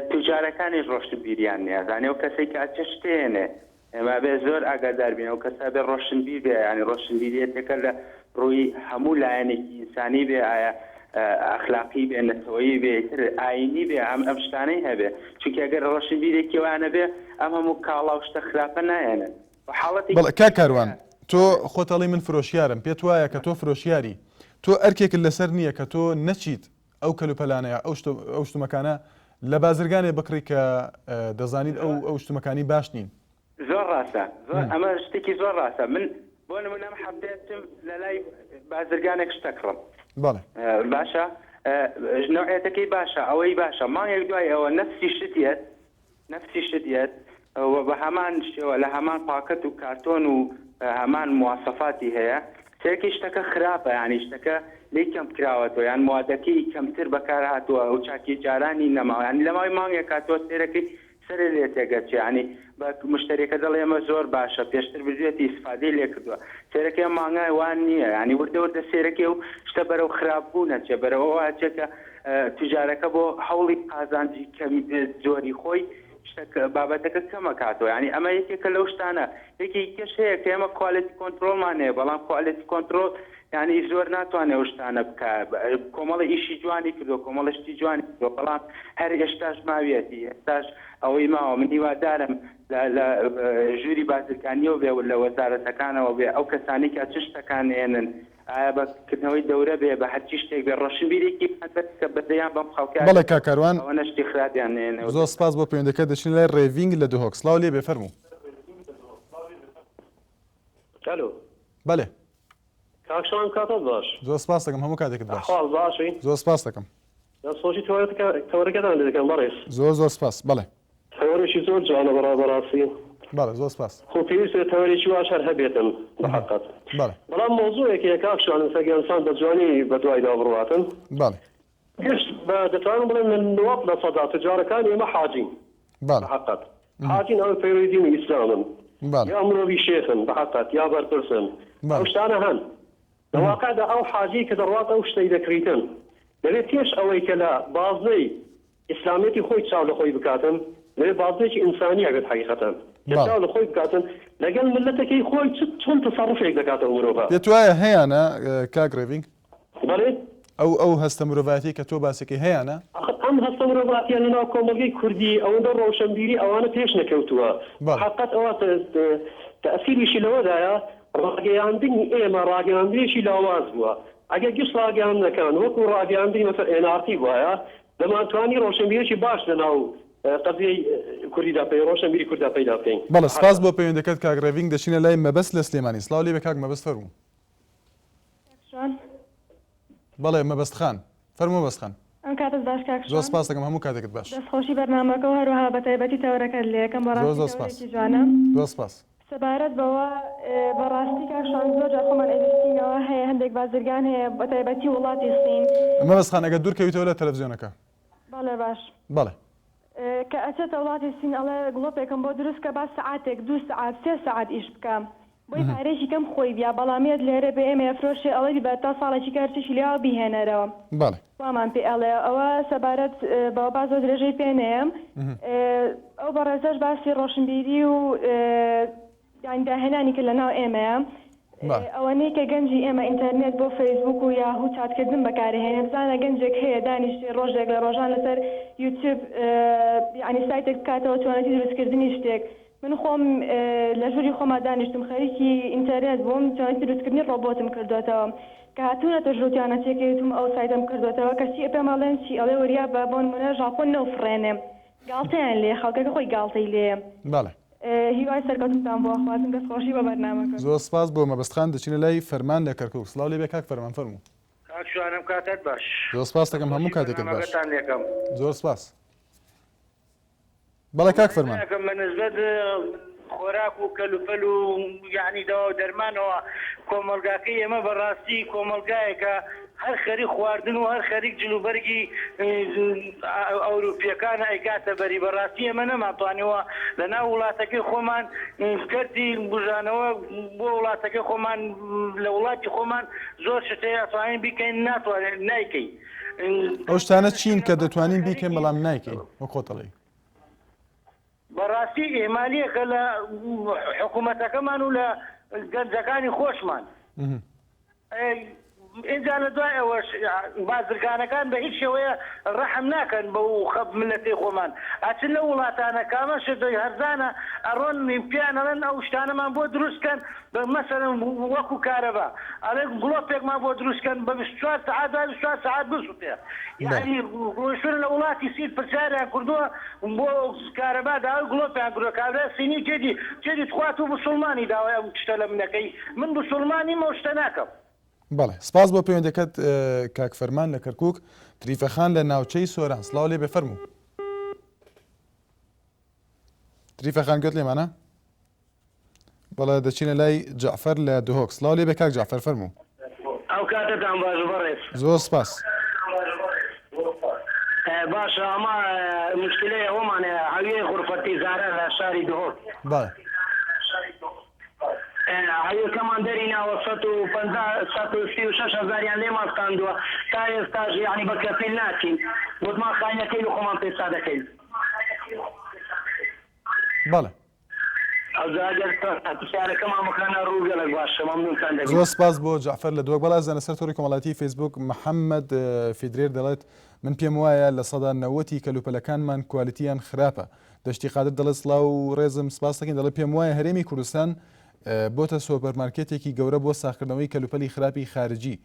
توجارەکانیش ڕۆشنبیریان نیە زانی ئەو کەسەی کە ئەچێ شتێنێ ئێمە ئەبێ زۆر ئاگادار بین ئەو کەسە ئەبێ ڕۆشنبیر بێ یانی ڕۆشنبیریەتێکە لە ڕووی هەموو لایەنێکی ئینسانی بێ ئایا ئەخلاقی بێ نەتەوەیی بێ ئیتر ئایینی بێ ئەم ئەم شتانەی هەبێ چونکە ئەگەر ڕۆشنبیرێکی وایە نەبێ ئەم هەموو کاڵا و شتە خراپە نایەنن. و حاڵەتێکی بەڵێ کاک کاروان تۆ خۆت ئەڵێی من فرۆشیارم پێت وایە کە تۆ فرۆشیاری تۆ ئەرکێکت لەسەر نییە کە تۆ نەچیت ئەو کەلوپەلانە یا ئەو شتومەکانە لە بازرگانێ بکڕی کە دەزانیت ئەو ئەو شتومەکانی باش نین. زۆر ڕاستە زۆر ئەمە شتێکی زۆر ڕاستە من بۆ نمونە ئەم هەفتەیە بچم لە لای بازرگانێک شتە کڕم بەڵێ. باشە نەوعیەتەکەی باشە ئەوەی باشە مانگێک دوای ئەوە نەفسی شت یەت نەفسی شت یەت و بە هەمان شێوە لە هەمان پاکەت و کارتۆن و هەمان مواسەفاتی هەیە سەیرکەی شتەکە خراپە یانی شتەکە لێی کەم کراوەتەوە یان موادەکەی کەمتر بەکار هاتووە و چاکی جارانی نەماوە یانی لە ماوەی مانگێکا تۆ سەیرەکەی سەرێ لێ تێگەچێ یانی بە مشتەریەکە دەڵێ ئەمە زۆر باشە پێشتر بردوێتی ئیسفادەی لێ کردووە سەیرەکەی ئەم مانگە وا نییە یانی وردە وردە سەیرەکەی و شتە بەرەو خراپ بوون ئەچێ بەرەو ئەوە ئەچێ کە توجارەکە بۆ هەوڵی قازانجی کەم زۆری خۆی شتەکە بابەتەکە کەم ئەکاتەوە یانی ئەمە یەکێکە لەو شتانە یەکێکی کەش هەیە کە ئێمە کوالێتی کۆنترۆڵمان هەیە بەڵام کوالێتی کۆنترۆڵ یانی زۆر ناتوانێت ئەو شتانە بکا کۆمەڵی ئیشی جوانی کردووە کۆمەڵی شتی جوانی کردووە بەڵام هەر ئێشتاش ماویەتی ئێستاش ئەوەی ماوە من هیوادارم لە لە ژووری بازرگانیەوە بێ و لە وەزارەتەکانەوە بێ ئەو کەسانی کە چ شتەکان ئێنن ئایا بە کردنەوەی دەورە بێ بە هەرچی شتێک بێ ڕۆشنبیرێکی بێت کە بەزەیان بەم خەڵکە بەڵێ کاک کاروان ئەوەنە شتی خراپیان نەیەنەوە. زۆر سپاس بۆ پەیوەندەکەت دەچینە لای ڕێڤینگ لە دهۆک سڵاو لێ بێ فەرموو. ئەلۆ. بەلێ. کاک شوان کاتت باش. زۆر سپاست دەکەم هەموو کاتێکت باش. ئەحواڵ باشی؟ زۆر سپاست دەکەم. دەست خۆشی تەوەرەکەتان لێ دەکەم بەڕێز. زۆر زۆر سپاس بەڵێ. تەوەرێکی زۆر جوانە بەڕا بەڕاستی. بەڵێ زۆر سپاس. خۆ پێویستە تەوەرێکی واش هەر هەبێتن بە حەقت. بەڵێ. بەڵام مەوزوعێک هەیە کاک شوان ئەگەر ئینسان بە جوانی بە دوایدا بڕواتن. بەڵێ. گشت بە دەتوانم بڵێم لە نوەد لە سەدا توجارەکانی ئێمە حاجین. بەڵێ. بە حەقت. حاجین ئەوەی پەیڕەوی دینی ئیسلامن. بەڵێ. یا مرۆڤی شێخن بە حەقت یا بەرپرسن. بەڵێ. ئەو شتانە هەن. لە واقعدا ئەو حاجیەی کە دەڕوات ئەو شتەی دەکڕیتن دەبێت پێش ئەوەی کە لە بازنەی ئیسلامیەتی خۆی چاو لە خۆی بکاتن دەبێت بازنەیەکی ئینسانی هەبێت حەقیقەتەن کە چاو لە خۆی بکاتن لەگەڵ مللەتەکەی خۆی چ چۆن تەسەڕوفێک دەکات ئەو مرۆڤە. پێت وایە هەیانە کاک ڕێڤینگ؟ بەڵێ. ئەو ئەو هەستە مرۆڤایەتیەی کە تۆ باسەکەی هەیانە؟ ئاخر ئەم هەستە مرۆڤاتیە لە ناو کۆمەڵگەی کوردی ئەوەندە ڕۆشەنبیری ئەوانە پێش نەکەوتووە. بەڵێ. حەقەت ئەوە تەئسیریشی لەوەدایە ڕاگەیاندنی ئێمە ڕاگەیاندنێکی لاواز بووە. ئەگەر گشت ڕاگەیاندنەکان وەکو ڕاگەیاندنی مەسەلەن ئێن ئاڕ تی بوایە دەمانتوانی ڕۆشنبیرێکی باش لە ناو قەزیەی کوردیدا پەی ڕۆشنبیری کورددا پەیدا بکەین. بەڵێ سپاس بۆ پەیوەندەکەت کاک ڕێڤینگ دەچینە لای مەبەست لە سلێمانی سڵاو لێبێ کاک مەبەست فەرموو. کاک شوان. بەڵێ مەبەست خان. فەرموو مەبەست خان. ئەم کاتەت باش کاک زۆر شوان. سپاست دەکەم هەموو کاتێکت باش. دەست خۆشی بەرنامەکە و هەروەها بەتایبەتی تەوەرەکەت لێ ئەکەم زۆر بەڕاستی زۆر سپاس. تەوەرێکی جوانە. زۆر سپاس. سەبارەت بەوە بەڕاستی کاک شوان زۆر جار خۆمان ئەیبیستینەوە هەیە هەندێک بازرگان هەیە بەتایبەتی وڵاتی سین. مەبەست خان ئەگەر دوور کەویتەوە لە تەلەفزیۆنەکە. بەڵێ باش. بەڵێ. کە ئەچێتە وڵاتی سین ئەڵێ گڵۆپێکم بۆ دروست کە با سەعاتێک دوو سەعات سێ سەعات ئیش بکا بۆی پارەیەکی کەم خۆی بیا بەڵام یەت لێرە بێ ئێمە ئەفرۆشێ ئەڵێ بیبە تا ساڵێکی کە هەرچیشی لێیاوە بیهێنەرەوە بەڵێ. وامان پێ ئەڵێ ئەوە سەبارەت بەوە با زۆر درێژەی پێ نەیەم ئەو بەڕێزەش باسی ڕۆشنبیری و یانی داهێنانی کرد لەناو ئێمەیە ئەوەنەی کە گەنجی ئێمە ئینتەرنێت بۆ فەیسبوک و یاهو چاتکردن بەکارهێنێ بزانە گەنجێک هەیە دانیشتێ ڕۆژێک لە ڕۆژان لەسەر یوتیوب یانی سایتێک بکاتەوە چۆنێتی دروستکردنی شتێک من خۆم لە ژووری خۆما دانیشتم خەریکی ئینتەرنێت بووم چۆنێتی دروستکردنی ڕۆبۆتم کردۆتەوە کە هاتوونەتە ژووتیانە تێکەوتوم ئەو سایتەم کردۆتەوە کەچی پێم ئەڵێن چی ئەڵێ وریا بە بۆ نمونە ژاپۆن نەوفڕێنێ گاڵتەیان لێیە خەڵکەکە خۆی گاڵتەی لێیە. بەڵێ. هیوای سەرکەوتنتان بۆ ئەخوازم دەست خۆشی بۆ بەرنامەکە. زۆر سپاس بۆ مەبەست خان دەچینە لای فەرمان لە کەرکوک سڵاو لێبێ کاک فەرمان فەرموو. کاک شوان ئەم کاتەت باش. زۆر سپاست دەکەم دەست هەموو خۆشی کاتێکت باش. بەرنامەکەتان لێکەم. زۆر سپاس. بەڵێ کاک فەرمان. ناکەم بە نسبەت خۆراک و کەلوپەل و یەعنی دەوا و دەرمانەوە کۆمەڵگاکەی ئێمە بەڕاستی کۆمەڵگایەکە هەر خەریک خواردن و هەر خەریک جلوبەرگی ئەوروپیەکانە ئەیکاتە بەری بەڕاستی ئێمە نەمانتوانیوە لەناو وڵاتەکەی خۆمان کەرتی بوژانەوە بۆ وڵاتەکەی خۆمان لە وڵاتی خۆمان زۆر شت هەیە ئەتوانین بیکەین ناتوانین نایکەین. ئەو شتانە چین کە دەتوانین بیکەین بەڵام نایکەین وەک خۆت ئەڵێی؟ بەڕاستی ئیهمالیەکە لە حکومەتەکەمان و لە گەنجەکانی خۆشمان. ئینجا لە دوای ئەوەش بازرگانەکان بە هیچ شێوەیە ڕەحم ناکەن بەو خەب مللەتەی خۆمان ئەچن لەو وڵاتانە کامە شت هەرزانە ئەڕۆن پێیان ئەڵێن ئەو شتانەمان بۆ دروست کەن بە مەسەلەن وەکو کارەبا ئەڵێن گڵۆپێکمان بۆ دروست کەن بە 24 سەعات دوای 24 سەعات بسوتێ یعنی ڕۆیشتون لە وڵاتی سین پرسیاریان کردووە بۆ کارەبا داوای گڵۆپیان کردووە کابرا سینی جێدی جێدی تخوا تۆ بسوڵمانی داوای ئەم شتە لە منەکەی من بسوڵمان نیم ئەو شتە ناکەم. بەڵێ سپاس بۆ پەیوەندەکەت کاک فەرمان لە کەرکوک. تریفە خان لە ناوچەی سۆران سڵاو لێ بێ فەرموو. تریفە خان گوێت لێمانە؟ بەڵێ دەچینە لای جەعفەر لە دهۆک سڵاو لێ بێ کاک جەعفەر فەرموو. ئەو کاتەتان باش بەڕێز. زۆر سپاس. باشە ئەمە مشکلەی ئەوەمان هەیە هەویەی غورفە تیجارە لە شاری دهۆک. بەڵێ. هەویەکەمان دەری ناوە 150 136 هەزاریان لێمان ستاندووە تا ئێستاش یەعنی بە کەفیل ناچین گوتمان خاینەکەین و خۆمان پێ دەکەین. بەڵێ. ئەوجا ئەگەر پرسیارەکەمان بخەنە ڕوو گەلەک باشە مەمنونتان دەبین. زۆر سپاس بۆ جەعفەر لە دهۆک. بەڵێ ئازیزان لەسەر تۆڕی کۆمەڵایەتی فەیسبووک محەمەد فیدرێر دەڵێت من پێم وایە 90% ی کەلوپەلەکانمان کوالیتیان خراپە. دەشتی قادر دەڵێت سڵاو و ڕێزم سپاس دەکەین دەڵێت پێم وایە هەرێمی کوردستان بۆتە سۆپەرمارکێتێکی گەورە بۆ ساغکردنەوەی کەلوپەلی خراپی خارجی.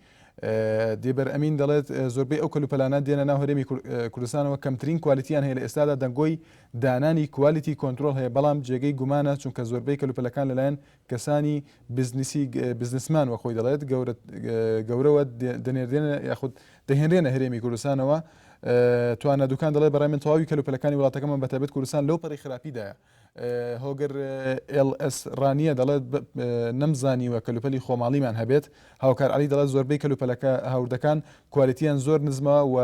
دێبەر ئەمین دەڵێت زۆربەی ئەو کەلوپەلانە دێنە ناو هەرێمی کوردستانەوە کەمترین کوالیتیان هەیە لە ئێستادا دەنگۆی دانانی quality control هەیە بەڵام جێگەی گومانە چونکە زۆربەی کەلوپەلەکان لەلایەن کەسانی بزنسی businessman وە خۆی دەڵێت گەورەوە دەنێردێنە یاخود دەهێنرێنە هەرێمی کوردستانەوە توانا دوکان دەڵێ بەڕای من تەواوی کەلوپەلەکانی وڵاتەکەمان بەتایبەت کوردستان لەو پەڕی خراپیدایە هۆگر ئێڵ ئێس ڕانیە دەڵێت نەمزانیوە کەلوپەلی خۆماڵیمان هەبێت. هاوکار عەلی دەڵێت زۆربەی کەلوپەلەکە هاوردەکان کوالیتیان زۆر نزمە و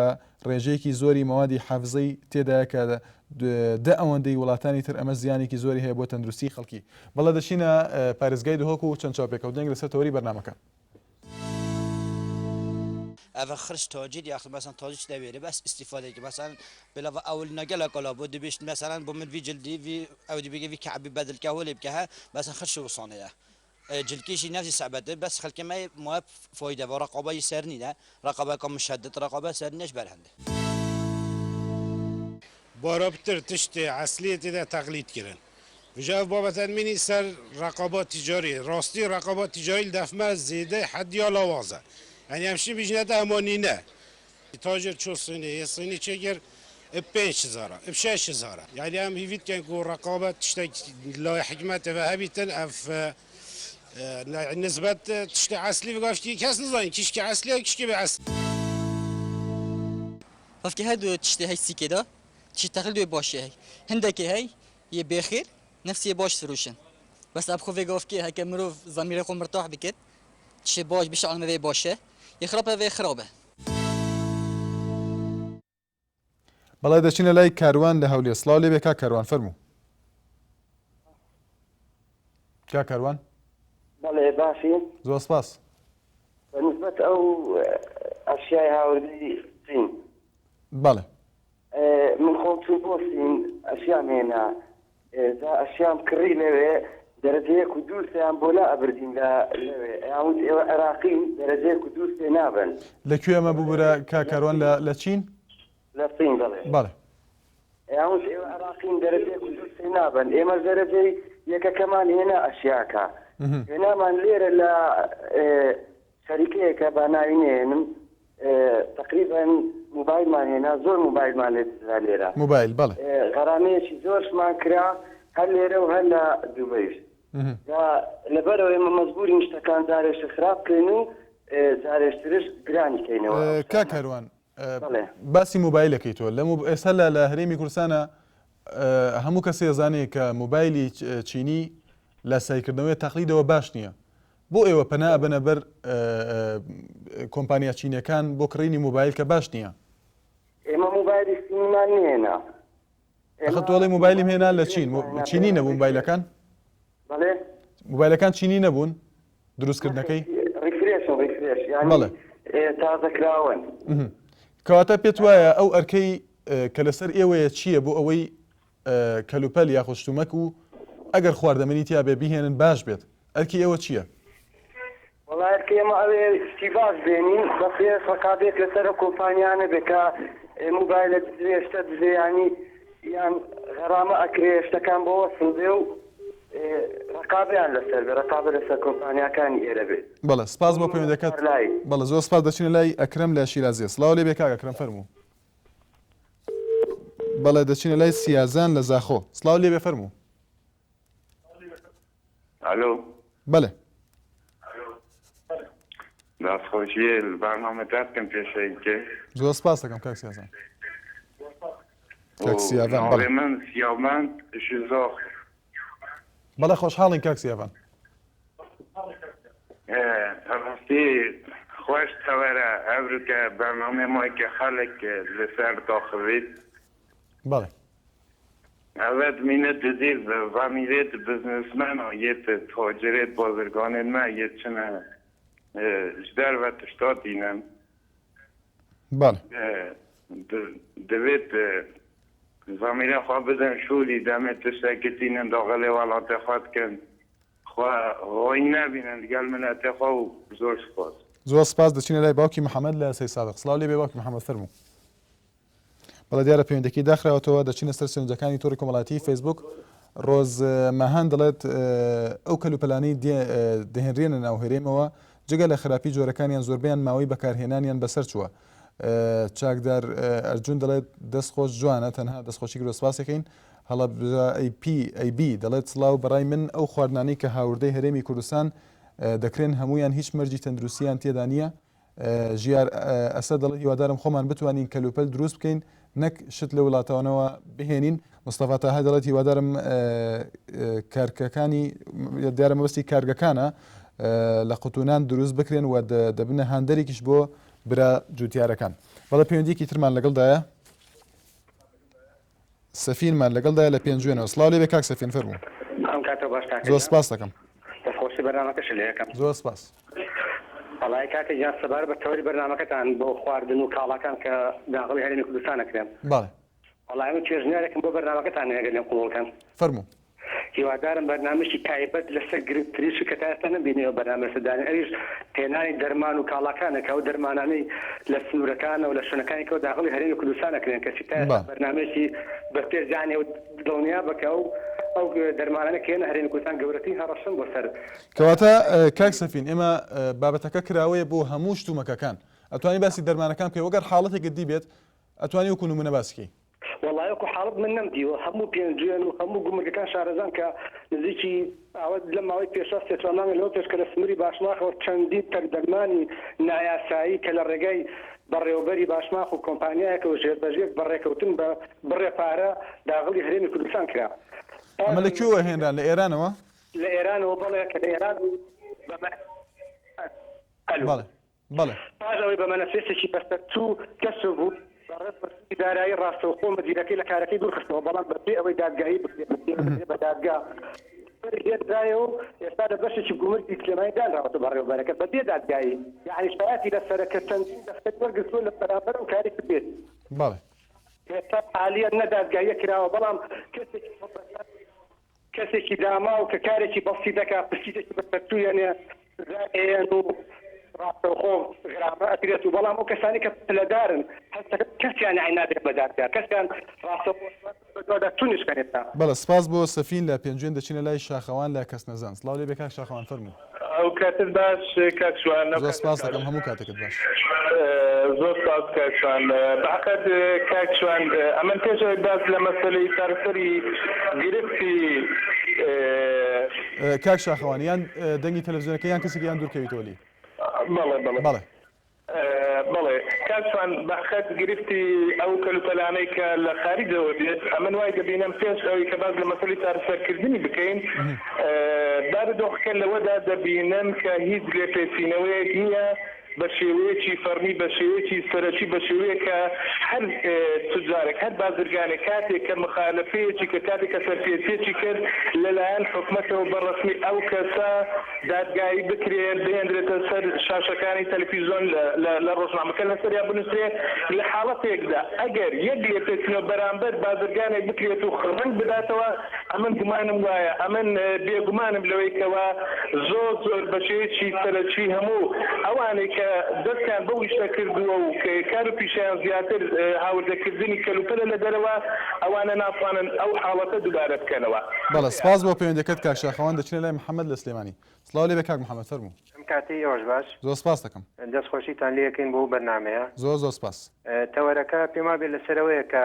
ڕێژەیەکی زۆری مەوادی حافزەی تێدایە کە دە ئەوەندەی وڵاتانی تر ئەمە زیانێکی زۆری هەیە بۆ تەندروستی خەڵکی. بەڵێ دەچینە پارێزگای دهۆک و چەند چاوپێکەوتنێک لەسەر تەوەری بەرنامەکە. ئەڤ خرج تاجر یاخود مەسەن تاجر چ دەوێرێ بەس ئیستیفادەی کە مەسەن بلا ڤە ئەول نە گەلە کالا بۆ دبێشت مەسەلەن بۆ من ڤی جلدی ڤی ئەو دبێگە ڤی کەعبی بەدل کە هۆلێ بکە هە مەسەن خرج وسانەیە جلکیشی نەفسی سەعبەتر بەس خەلکێ مە مایە فایدە ڤە ڕەقابە ی سەر نینە ڕەقابە کا مشەدد ڕەقابە سەر نینەش بەر هەندێ. بارا پتر تشتێ ئەسلیێ تێدە تەقلید کرن. وژە ئەڤ بابەتە دمینی سەر ڕەقابا تیجاری. ڕاستی ڕەقابا تیجاری لە دەف مە زێدەی حەدیا لاوازە. یانی ئەم شتێ بیژنە تە هەما نینە. تاجر چۆ سینی یە سینی چێ کر ئب پێنج هزارە ئب شەش هزارە. یانی ئەم هیڤی دکەن کو ڕەقابەت تشتەک لای حکمەتێ ڤە هەبیتن ئەڤ نسبەت تشتێ ئەسلی ڤگافکی کەس نزانین کیشکی ئەسلیە کیشکی بێ ئەسل. وەفکی هەر دوو تشتێ هەی سیکێ دا تشتی تەقلید وێ باشێ هەی هندەکێ هەی یێ بێخێر نەفسی یێ باش فروشن بەس ئەب خو ڤێ گافکێ هەکە مرۆڤ زەمیرێ خو مرتاح بکێت تشتێ باش بشە عالمێ ڤێ باشە یێ خراپە ڤێ خرابە. بەڵێ دەچینە لای کاروان لە هەولێر سڵاو لێبێ کاک کاروان فەرموو کاک کاروان. بەڵێ باشی؟ زۆر سپاس. بە نسبەت ئەو ئەشیای هاوردەی چین. بەڵێ. من خۆم چووم بۆ سین ئەشیام هێنا جا ئەشیام کڕی لەوێ دەرەجە یەک و دوو سێیان بۆ لا ئەبردین لە لەوێ ئەیان وت ئێوە عێراقین دەرەجە یەک و دوو سێ نابەن. لە کوێ ئەمە ببورە کاک کاروان لە لە چین؟ لە سین بەڵێ. بەڵێ. ئەیان وت ئێوە عێراقین دەرەجە یەک و دوو سێ نابەن ئێمەش دەرەجەی یەکەکەمان هێنا ئەشیاکە هێنامان لێرە لە شەریکەیەکە با ناوی نەهێنم تەقریبەن موبایلمان هێنا زۆر موبایلمان لێ دزرا لێرە موبایل بەڵێ. غەرامەیەکی زۆرشمان کرا هەر لێرە و هەر لە دوبەیش جا لەبەرئەوە ئێمە مەجبورین شتەکان جارێکتر خراپ بکەین و جارێکترش گرانی کەینەوە ئەو کاک شتانە. کاروان بەڵێ. باسی موبایلەکەی تۆ لە ئێستا لە لە هەرێمی کوردستانە هەموو کەسێ زانێ کە موبایلی چینی لاساییکردنەوەی تەقلیدەوە باش نییە بۆ ئێوە پەنا ئەبەنە بەر کۆمپانیا چینیەکان بۆ کڕینی مۆبایل کە باش نییە؟ ئێمە مۆبایلی سینیمان نەهێنا. ئەخە تۆ ئەڵێی مۆبایلم هێنا لە چین، چینی نەبوو مۆبایلەکان؟ بەڵێ. مۆبایلەکان چینی نەبوون دروستکردنەکەی؟ refresh ن refresh یانی تازەکراون. کەواتە پێت وایە ئەو ئەرکەی کە لەسەر ئێوەیە چییە بۆ ئەوەی کەلوپەل یاخود شتومەک و ئەگەر خواردەمەنی تیا بێ بیهێنن باش بێت ئەرکی ئێوە چییە؟ وەڵا ئەرکە ئێمە ئەوێ شتی باش بێنین بەس ئێش ڕقابێک لەسەر ئەو کۆمپانیانە بێ کە موبایلە دزێ شتە دزێ یانی یان غەرامە ئەکرێ شتەکان بۆ وەسڵ بێ و ڕقابیان لەسەر بێ ڕقابە لەسەر کۆمپانیاکانی ئێرە بێ. بەڵێ سپاس بۆ پەیوەندەکەت. بەڵێ زۆر سپاس دەچینە لای ئەکرەم لە شیرازیە سڵاو لێ بێ کاک ئەکرەم فەرموو. بەڵێ دەچینە لای سیازان لە زاخۆ سڵاو لێ بێ فەرموو. ئەلۆ. بەلێ. دەست خۆشی بەرنامە دەکەم پێشەکی. زۆر سپاس دەکەم کاک سیازان. کاک سیاڤان بەڵێ. ناوێ من سیامەند ji Zaxo. بەڵێ خۆشحاڵین کاک سیاڤان. ڕاستی خۆش تەوەرە ئەورکە بەرنامەی مایکە خەڵک لەسەر داخڤیت. بەڵێ. ئەوەت مینە دزی ڤامیرێت بزنسمەنا یێت تاجرێت بازرگانێن مە یێت چنە ji derve tişta tînin. بەڵێ. Divêt zamîrê xwe bidin şûrî demê tiştekî tînin daxilê welatê xwe dikin xwe xayîn nebînin digel miletê xwe û zor spas. زۆر سپاس دەچینە لای باوکی محەمەد لە سەیدسادق سڵاو لێ بێ باوکی محەمەد فەرموو. بەڵێ دیارە پەیوەندەکەی داخراوەتەوە دەچینە سەر سەرنجەکانی تۆڕی کۆمەڵایەتی فەیسبوک ڕۆز ماهان دەڵێت ئەو کەلوپەلانەی دەهێنرێنە ناو هەرێمەوە جگە لە خراپی جۆرەکانیان زۆربەیان ماوەی بەکارهێنانیان بەسەر چووە چاکدار ئەرجون دەڵێت دەست خۆش جوانە تەنها دەستخۆشی کرد سپاسەکەین هەڵەبجە ئەی پی ئەی بی دەڵێت سڵاو بەڕای من ئەو خواردنانەی کە هاوردەی هەرێمی کوردستان دەکرێن هەمویان هیچ مەرجی تەندروستیان تێدا نییە ژیار ئەسەد دەڵێت هیوادارم خۆمان بتوانین کەلوپەل دروست بکەین نەک شت لە وڵاتانەوە بهێنین. مستەفا تاها دەڵێت هیوادارم کارکەکانی دیارە مەبەستی کارگەکانە لە قوتونان دروست بکرێن و دەبنە هاندەرێکیش بۆ برا جوتیارەکان. بەڵێ پەیوەندیەکی ترمان لەگەڵدایە. سەفینمان لەگەڵدایە لە پێنجوێنەوە. سڵاو لێبێ کاک سەفین فەرموو. ئەم کاتە باش کاکە زۆر گیان. سپاست دەکەم. دەستخۆشی بەرنامەکەشت لێ ئەکەم. زۆر سپاس. وەڵایی کاکە گیان سەبارەت بە تەوەری بەرنامەکەتان بۆ خواردن و کاڵاکان کە داخڵی هەرێمی کوردستان ئەکرێن. بەڵێ. وەڵایی من پێشنیارێکم بۆ بەرنامەکەتان هەیە گەر لێم قبوڵ کەن. فەرموو. هیوادارم بەرنامەیەکی تایبەت لەسەر گرنگترین شت کە تا ئێستا نەمبینیوە بەرنامە لەسەر دانێن ئەویش هێنانی دەرمان و کاڵاکانە کە ئەو دەرمانانەی لە سنوورەکانەوە لە شوێنەکانی کەوە داخڵی هەرێمی کوردستان ئەکرێن کەچی تا ئێستا بەرنامەیەکی بەپێش دانێ و دڵنیا بە کە ئەو ئەو دەرمانانە کە یەنە هەرێمی کوردستان گەورەترین هەڕەشەن بۆ سەر کەواتە کاک سەفین ئێمە بابەتەکە کراوەیە بۆ هەموو شتومەکەکان ئەتوانی باسی دەرمانەکان بکەی وەگەر حاڵەتێکت دیبێت ئەتوانی وەکو نمونە باسی کەی. وەڵای وەکو حاڵەت من نەمدیوە هەموو پێنجوێن و هەموو گومرگەکان شارەزان کە نزیکی ئەوە لەم ماوەی پێشە سێ چوار مانگە لەوە پێش کە لە سنووری باشماخەوە چەندین تەک دەرمانی نایاسایی کە لە ڕێگای بەڕێوەبەری باشماخ و کۆمپانیایەکەوە ژێربەژێر بە ڕێکەوتن بە بڕێ پارە داغڵی هەرێمی کوردستان کرا. ئەمە لە کوێوە هێنران لە ئێرانەوە؟ لە ئێرانەوە بەڵێ کە لە ئێران بە بەڵێ. بەڵێ. پاش ئەوەی بە مەنەفێستێکی بەسەرچوو کەشف بوو، بەڕێز وەزیری دارایی ڕاستەوخۆ مدیرەکەی لە کارەکەی دوورخستەوە، بەڵام بەبێ ئەوەی دادگایی بکرێت، بدرێت بە دادگا، سەری لێدرایەوە و ئێستا لە بەشێکی گومرگی سلێمانی دانراوەتە بەڕێوەبەرەکە بەبێ دادگایی، یەعنی شایەتی لەسەرە کە چەندین دەفتەری وەرگرتووە لە بەرامبەر ئەو کارەی کردوویەتی. بەڵێ. ئێستا حالیەن نە دادگاییە کراوە، بەڵام کەسێکی کەسێکی داماو کە کارێکی بەسیت دەکا پسیتێکی بەسەرچوو یەنێ سزای ئەیەن و ڕاستەوخۆ غرامە ئەکرێت و بەڵام ئەو کەسانی کە پلەدارن هەستەکەن کەسیان یانی نابێت بە دادگا کەسیان ڕاستەوخۆ بەدوادا چوونیش کەن ئێستا. بەڵێ سپاس بۆ سەفین لە پێنجوێن دەچینە لای شاخەوان لە کەسنەزان سڵاو لێ بێ کاک شاخەوان فەرموو. ئەو کاتت باش کاک شوان. زۆر سپاس دەکەم هەموو کاتێکت باش. زۆر سپاس کاک شوان. بەحەقەت کاک شوان ئەمن پێش ئەوەی باس لە مەسەلەی چارەسەری گرفتی. کاک شاخەوان یان دەنگی تەلەفزیۆنەکە یان کەسێک یان دوورکەویتەوە لێی. بەڵێ بەڵێ. بەڵێ. بەڵێ کاک شوان بەحەقەت گرفتی ئەو کەلوپەلانەی کە لە خاریجەوە دێت ئەمن وای دەبینم پێش ئەوەی کە باس لە مەسەلەی چارەسەرکردنی بکەین بارودۆخەکە لەوەدا دەبینم کە هیچ لێپێچینەوەیەک نییە بە شێوەیەکی فەڕمی بە شێوەیەکی سەرەکی بە شێوەیەک کە هەر توجارێک هەر بازرگانێک کاتێک کە مخالەفەیەکی کرد کاتێک کە سەرپێچیەکی کرد لەلایەن حکومەتەوە بە ڕەسمی ئەو کەسە دادگایی بکرێت بهێندرێتە سەر شاشەکانی تەلەفیزۆن لە ڕۆژنامەکە لەسەریان بنوسرێ لە حاڵەتێکدا ئەگەر یەک لێپێچینەوە بەرامبەر بازرگانێک بکرێت و ڕەنگ بداتەوە. ئەمن گومانم وایە، ئەمن بێگومانم لەوەی کەوا زۆر زۆر بە شێوەیەکی سەرەکی هەموو ئەوانەی کە دەستیان بەو ئیشە کردووە و کار و پیشەیان زیاتر هاوردەکردنی کەلوپەلە لە دەرەوە، ئەوانە ناتوانن ئەو حاڵەتە دووبارە بکەنەوە. بەڵێ سپاس بۆ پەیوەندیەکەت کاک شاخەوان، دەچینە لای محەمەد لە سلێمانی. سڵاو لێبێ کاک محەمەد فەرموو. ئەم کاتەی ئێوەش باش. زۆر سپاست دەکەم. دەست خۆشیتان لێ ئەکەین بۆ ئەو بەرنامەیە. زۆر زۆر سپاس. تەوەرەکە پێم وابێ لەسەر ئەوەیە کە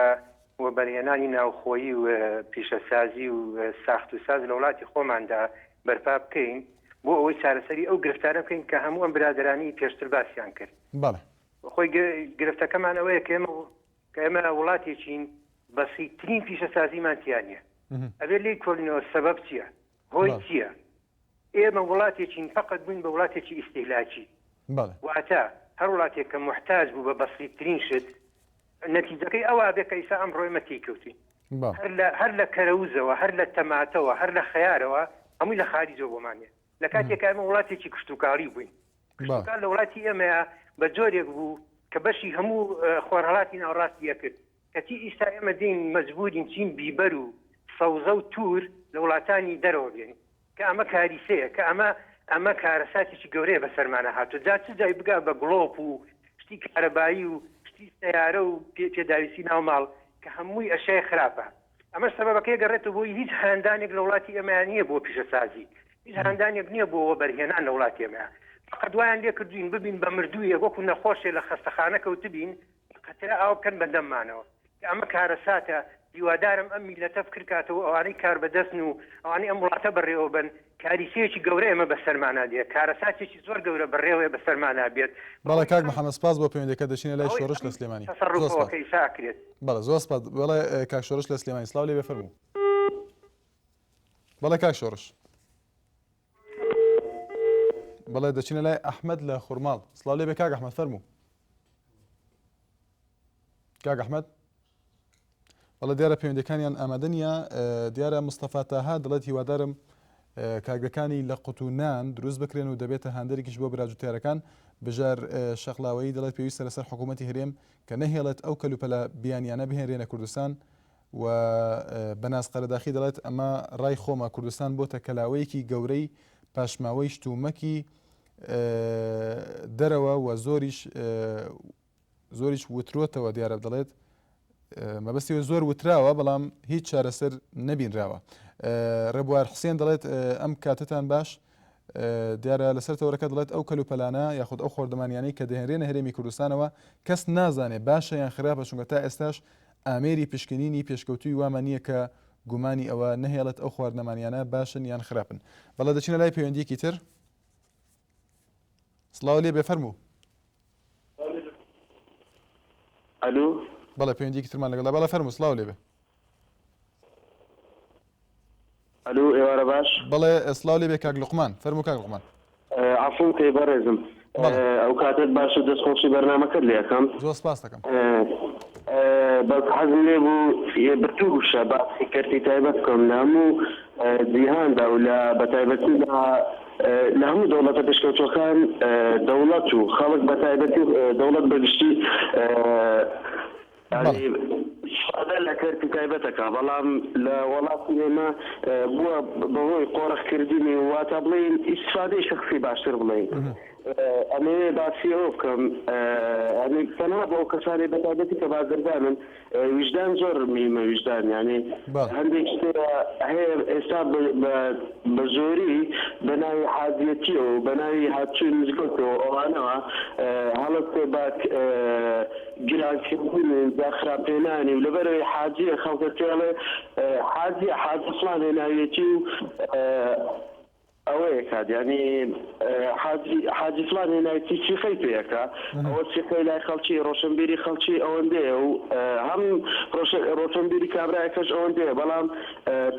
وەبەرهێنانی ناوخۆیی و پیشەسازی و ساخت و ساز لە وڵاتی خۆماندا بەرپا بکەین بۆ ئەوەی چارەسەری ئەو گرفتانە بکەین کە هەموو ئەم برادەرانی پێشتر باسیان کرد. بەڵێ. خۆی گرفتەکەمان ئەوەیە کە ئێمە کە ئێمە وڵاتێکین بەسیترین پیشەسازیمان تیا نییە. ئەبێ لێی کۆڵینەوە سەبەب چییە؟ هۆی چییە؟ ئێمە وڵاتێکین فەقەت بووین بە وڵاتێکی ئیستیهلاکی. بەڵێ. واتە هەر وڵاتێک کە موحتاج بوو بە بەسیترین شت، نەتیجەکەی ئەوە ئەبێ کە ئیسا ئەمڕۆ ئێمە تێی کەوتوین. بەڵێ. هەر لە هەر لە کەرەوزەوە، هەر لە تەماتەوە، هەر لە خەیارەوە هەمووی لە خاریجەوە بۆمان دێ. لە کاتێکا ئێمە وڵاتێکی کشتوکاڵی بووین. بەڵێ. کشتوکاڵ لە وڵاتی ئێمەیا بە جۆرێک بوو کە بەشی هەموو خۆرهەڵاتی ناوەڕاستی ئەکرد. کەچی ئیستا ئێمە دێین مەجبورین چین بیبەر و سەوزە و تور لە وڵاتانی دەرەوە بێنین کە ئەمە کاریسەیە کە ئەمە ئەمە کارەساتێکی گەورەیە بەسەرمانا هاتووە جا چ جای بگا بە گڵۆپ و شتی کارەبایی و شتی سەیارە و پێداویستی ناو ماڵ کە هەمووی ئەشیای خراپە ئەمەش سەبەبەکەی گەڕێتەوە بۆی هیچ هاندانێک لە وڵاتی ئێمەیان نییە بۆ پیشەسازی هیچ هاندانێک نییە بۆ وەبەرهێنان لە وڵاتی ئێمەیان فقط وایان لێکردوین ببین بە مردوویەک وەکو نەخۆشێ لە خەستەخانە کەوتبین قەترە ئاو بکەن بە دەممانەوە کە ئەمە کارەساتە، هیوادارم ئەم میللەتە فکر کاتەوە ئەوانەی کاربەدەستن و ئەوانەی ئەم وڵاتە بەڕێوە بەن کاریسەیەکی گەورە ئێمە بەسەرمانا دێ کارەساتێکی زۆر گەورە بەڕێوەیە بەسەرمانا بێت بەڵێ کاک محەمەد سپاس بۆ پەیوەندیەکەت دەچینە لای شۆڕش لە سلێمانی زۆر تەسەڕوفەوە سپاس کە ئیسا ئەکرێت. بەڵێ زۆر سپاس بەڵێ کاک شۆڕش لە سلێمانی سڵاو لێ بێ فەرموو بەڵێ کاک شۆڕش. بەڵێ دەچینە لای ئەحمەد لە خورماڵ سڵاو لێ بێ کاک ئەحمەد فەرموو کاک ئەحمەد بەڵێ دیارە پەیوەندەکانیان ئامادە نییە دیارە مستەفا تاها دەڵێت هیوادارم کارگەکانی لە قوتو نان دروست بکرێن و دەبێتە هاندەرێکیش بۆ براجوتیارەکان بژار شەقلاوەیی دەڵێت پێویستە لەسەر حکوومەتی هەرێم کە نەهێڵێت ئەو کەلوپەلە بیانیانە بهێنرێنە کوردستان و بەناز قەرەداخی دەڵێت ئەمە ڕای خۆمە کوردستان بۆتە کەلاوەیەکی گەورەی پاشماوەی شتومەکی دەرەوە و زۆریش زۆریش وترۆتەوە دیارە دەڵێت مەبەستی زۆر وتراوە بەڵام هیچ چارەسەر نەبینراوە ڕێبوار حسێن دەڵێت ئەم کاتتان باش دیارە لەسەر تەوەرەکە دەڵێت ئەو کەلوپەلانە یاخود ئەو خواردەمانیانەی کە دەهێنرێنە هەرێمی کوردستانەوە کەس نازانێ باشە یان خراپە چونکە تا ئێستاش ئامێری پشکنینی پێشکەوتووی وامان نییە کە گومانی ئەوە نەهێڵێت ئەو خواردنەمانیانە باشن یان خراپن. بەڵێ دەچینە لای پەیوەندییەکی تر. سڵاو لێ بێ فەرموو. ئەلو. بەڵێ پەیوەندییەکی ترمان لەگەڵدا. بەڵێ فەرموو سڵاو لێ بێ. ئەلو ئێوارە باش. بەڵێ سڵاو لێ بێ کاک لوقمان. فەرموو کاک لوقمان. عەفوم کەی بەڕێزم. ئەو کاتەت باش و دەست خۆشی بەرنامەکەت لێ ئەکەم. زۆر سپاست ئەکەم. بەس حەزم لێ بوو بە دوو وشە باسی کەرتی تایبەت بکەم لە هەموو جیهاندا و لە بەتایبەتی لە لە هەموو دەوڵەتە پێشکەوتووەکان دەوڵەت و خەڵک بەتایبەتی دەوڵەت بەگشتی یانی ئیسفادە لە کەرتی تایبەت ئەکا بەڵام لە وەڵاتی ئێمە بووە بەهۆی قۆرخ کردنی و واتا بڵێین ئیسفادەی شەخسی باشتر بڵێین ئەمەوێ باسی ئەوە بکەم یانی تەنها بۆ ئەو کەسانەی بەتایبەتی کە بازرگانن ویژدان زۆر مهمە ویژدان یانی هەندێک شت هەیە ئێستا بە زۆری بە ناوی حاجیەتیەوە بە ناوی هاتچووی مزگەوتەوە ئەوانەوە هەڵەستێ بە گرانکردنی و داخراپ هێنانی و لەبەرئەوەی حاجیە خەڵکەکە ئەڵێ حاجیە حاجی فڵان هێناویەتی و ئەوەیە کات یانی حاجی حاجی فڵان هێناویەتی سیخەی پێ ئەکا ئەوە سیخەی لای خەڵکی ڕۆشنبیری خەڵکی ئەوەندەیە و هەم ڕۆشنبیری کابرایەکەش ئەوەندەیە بەڵام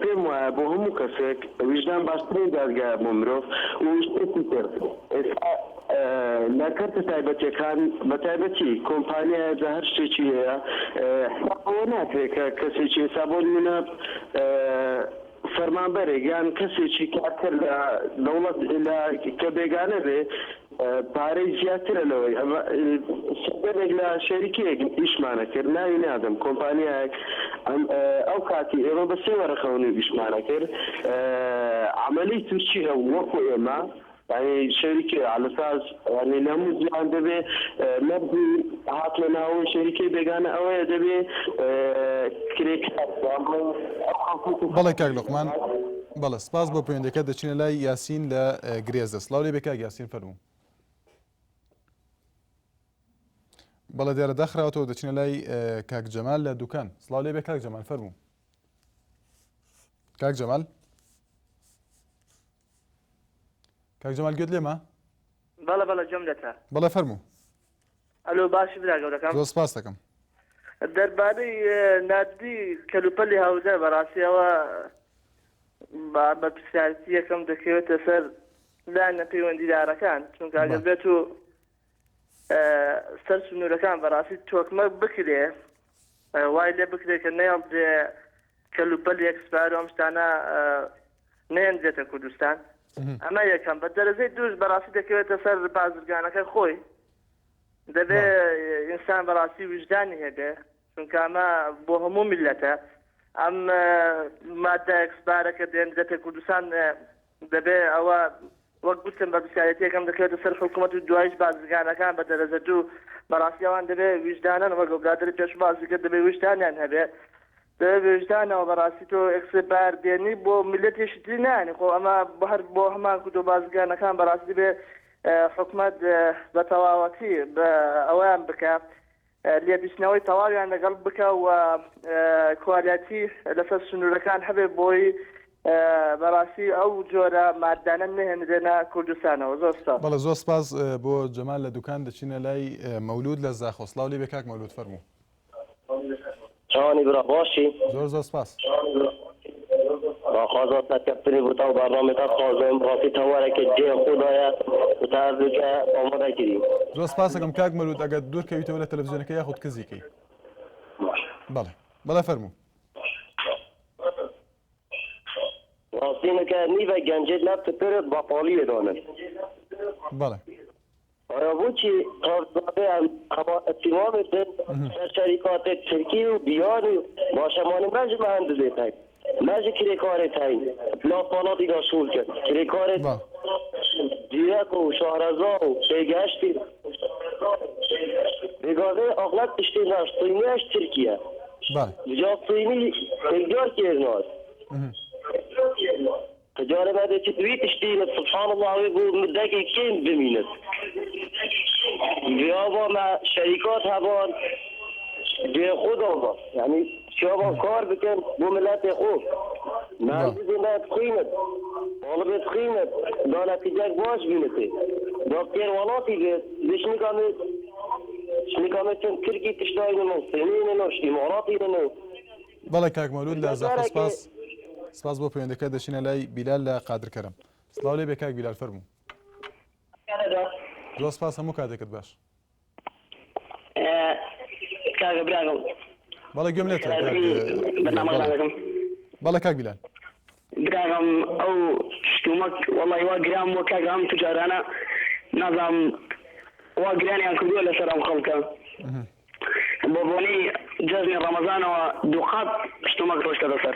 پێم وایە بۆ هەموو کەسێک ویژدان باشترین دادگایە بۆ مرۆڤ و شتێکی تر ئێستا لە کەرتە تایبەتیەکان بە تایبەتی کۆمپانیایە جا هەر شتێکی هەیە حساب بەوە ناکرێت کە کەسێکی ئێستا بۆ نمونە فەرمانبەرێک یان کەسێکی کارکەر لە دەوڵەت لە کە بێگانە بێ پارەی زیاترە لەوەی ئەمە سەردەمێک لە شەریکەیەک ئیشمانە کرد ناوی نادەم کۆمپانیایەک ئەم. ئەو کاتی ئێمە بە سێ وەرەقە و نیو ئیشمان ئەکرد عەمەلەی تورکی هەبوو وەکو ئێمە یانی شەریکەی عەلەساس یانی لە هەموو جیهان دەبێ مەرجی هاتنە ناوەوەی شەریکەی بێگانە ئەوەیە دەبێ کرێکار یان بڵێین ئەو خەڵکەی کە بەڵێ کاک لوقمان بەڵێ سپاس بۆ پەیوەندیەکەت دەچینە لای یاسین لە گرێزە سڵاو لێ بێ کاک یاسین فەرموو. بەڵێ دیارە داخراوەتەوە دەچینە لای کاک جەمال لە دوکان سڵاو لێ بێ کاک جەمال فەرموو کاک جەمال کاک جەمال گوێت لێمە بەڵێ بەڵێ گوێم لێتە بەڵێ فەرموو ئەلۆ باشی برا گەورەکەم زۆر سپاس دەکەم دەربارەی ناردنی کەلوپەلی هاوردە بەڕاستی ئەوە بەرپرسیارێتی یەکەم دەکەوێتە سەر لایەنە پەیوەندیدارەکان چونکە ئەگەر بێت و سەر سنوورەکان بەڕاستی تۆکمە بکرێ وای لێ بکرێ کە نەیەڵدرێ کەلوپەلی ئەکسپایەر و ئەم شتانە نەیەندرێتە کوردستان ئەمە یەکەم بە دەرەجەی دووش بەڕاستی دەکەوێتە سەر بازرگانەکە خۆی دەبێ ئینسان بەڕاستی ویژدانی هەبێ چونکە ئەمە بۆ هەموو میللەتە ئەم مادە ئەکسپایەرە کە دێندرێتە کوردستان دەبێ ئەوە وەک گوتم بەرپرسیارێتی یەکەم دەکەوێتە سەر حکوومەت و دوایش بازرگانەکان بە دەرەجە دوو بەڕاستی ئەوان دەبێ ویژدانن وەک ئەو برادەری پێشوو باسی کرد دەبێ ویژدانیان هەبێ دەبێ بە ویژدانەوە بەڕاستی تۆ ئێکسپایەر دێنی بۆ میللەتێکی تری نایەنی خۆ ئەمە هەر بۆ هەمان کورد و بازرگانەکان بەڕاستی دەبێ حکومەت بە تەواوەتی بە ئەوەیان بکە لێپیچنەوەی تەواویان لەگەڵ بکە و کوالیتی لەسەر سنوورەکان هەبێ بۆی بەڕاستی ئەو جۆرە ماددانە نەهێنرێنە کوردستانەوە. زۆر سپاس. بەڵێ زۆر سپاس بۆ جەمال لە دوکان دەچینە لای مەولود لە زاخۆ سڵاو لێ بێ کاک مەولود فەرموو. چاوانی برا باشی؟ زۆر زۆر سپاس. داخوازا سەرکەفتنی بۆ تاو بەرنامەی تا خوازم ڕاستی تەوەرەکە جێ خۆدایە و تا هەردووکە ئامادە کری. زۆر سپاسەکەم کاک مەلود ئەگەر دوور کەویتەوە لە تەلەفزیۆنەکە یاخود کزی کەی. بەڵێ بەڵێ فەرموو. ڕاستی نکە نیڤە گەنجێت لە پتر بەتاڵیێ دانن. بەڵێ. ئایا بۆچی قاوزادە ئەم هەما ئەتیمامێ دن سەر شەریکاتێ ترکی و بیانی باشە مانێ مەژ مهندزێ تەین مەژ کرێکارێ تەین لا پاڵاتی دا شوول کرد کرێکارێ زیرەک و شارەزا و پێگەشتی بێگاڤێ ئەغلەب تشتێ ناش صینیش ترکیە جا صینی تێکجار کێر ناس. جارێ ما دەچیت وی تشتینت سبحان اللە ئەوێ بۆ مدەکێ کێم بمینت جیابا مە شەریکات هەبان جێ خۆ دابا یعنی چیابا کار بکەن بۆ ملەتێ خۆ مهندزێ مە بخوینت طالبێ بخوینت دا نەتیجەک باش بینتێ دا کێر وەڵاتی بێت دشنیکامێ شنیکامێ چەند ترکی تشتاینن و صینینن و ئیماراتینن و بەڵێ کاک مەولود لە زاخۆ سپاس سپاس بۆ پەیوەندەکە دەچینە لای بیلال لە قادر کەرەم سڵاو لێ بێ کاک بیلال فەرموو زۆر سپاس هەموو کاتێکت باش کاکە براگەم بەڵێ گوێم لێتە بەڵێ کاک بیلال براگەم ئەو شتومەک وەڵی وا گران بووە کاکە ئەم توجارانە نازانم وا گرانیان کردووە لەسەر ئەم خەڵکە بە بۆنەی جەژنی ڕەمەزانەوە دووقات شتومەک ڕۆشتەتە سەر.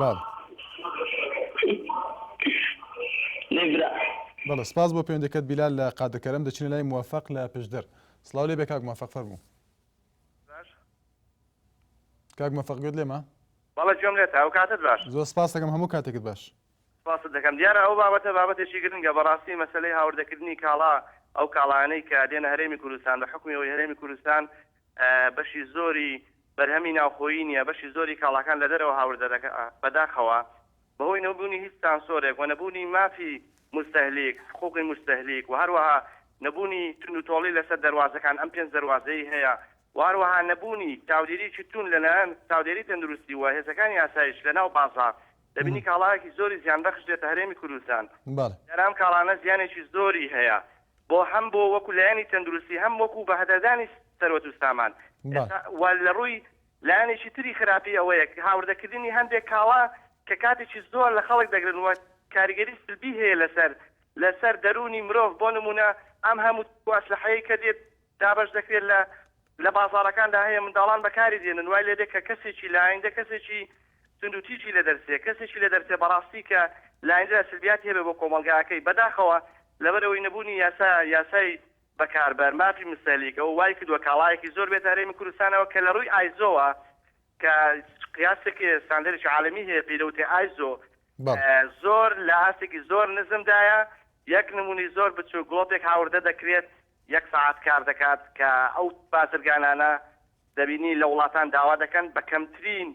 بەڵێ. دەی برا. بەڵێ سپاس بۆ پەیوەندیەکەت بیلال لە قادرکەرەم دەچینە لای موەفەق لە پشدەر سڵاو لێ بێ کاک موەفەق فەرموو. باش. کاک موەفەق گوێت لێمە؟ بەڵێ گوێم لێتە ئەو کاتت باش. زۆر سپاست دەکەم هەموو کاتێکت باش. سپاست دەکەم. دیارە ئەو بابەتە بابەتێکی گرنگە بەڕاستی مەسەلەی هاوردەکردنی کاڵا ئەو کاڵایانەی کە دێنە هەرێمی کوردستان بە حوکمی ئەوەی هەرێمی کوردستان بەشی زۆری بەرهەمی ناوخۆیی نییە بەشی زۆری کاڵاکان لە دەرەوە هاوردە دەکا بەداخەوە بەهۆی نەبوونی هیچ سانسۆرێک و نەبوونی مافی موستەهلیک حقوقی موستەهلیک و هەروەها نەبوونی توندوتۆڵی لەسەر دەروازەکان ئەم پێنج دەروازەی هەیە و هەروەها نەبوونی چاودێریی توند لەلایەن چاودێری تەندروستی و هێزەکانی ئاسایش لەناو بازاڕ دەبینی کاڵایەکی زۆری زیانبەخش دێتە هەرێمی کوردستان. دیارە ئەم کاڵانە زیانێکی زۆری هەیە بۆ هەم بۆ وەکو لایەنی تەندروستی هەم وەکو بەهەدەردانی سەروەت و سامان. ئێستا و لە ڕووی لایەنێکی تری خراپی ئەوەیە هاوردەکردنی هەندێک کاڵا کە کاتێکی زۆر لە خەڵک دەگرن و کاریگەری سلبی هەیە لەسەر لەسەر دەروونی مرۆڤ بۆ نموونە ئەم هەموو ئەسلحەیەی کە دێت دابەش دەکرێت لە لە بازاڕەکاندا هەیە منداڵان بەکاری دێنن وای لێدێت کە کەسێکی لە ئایندە کەسێکی. توندوتیژی لێ دەرچێ، کەسێکی لێ دەرچێ بەڕاستی کە لایەندرا سلبیاتی هەبێ بۆ کۆمەڵگاکەی، بەداخەوە لەبەرئەوەی نەبوونی یاسا، یاسای بەکاربەر، مافی مستهلیک، ئەوە وای کردووە کاڵایەکی زۆر بێتە هەرێمی کوردستانەوە کە لە ڕووی ئایزۆوە کە قیاسێک ستاندەرێکی عالەمی هەیە پێی دەوترێ ئایزۆ زۆر لە ئاستێکی زۆر نزمدایە، یەک نموونەی زۆر بچووک گڵۆپێک هاوردە دەکرێت یەک سەعات کار دەکات کە ئەو بازرگانانە دەبینی لە وڵاتان داوا دەکەن بە کەمترین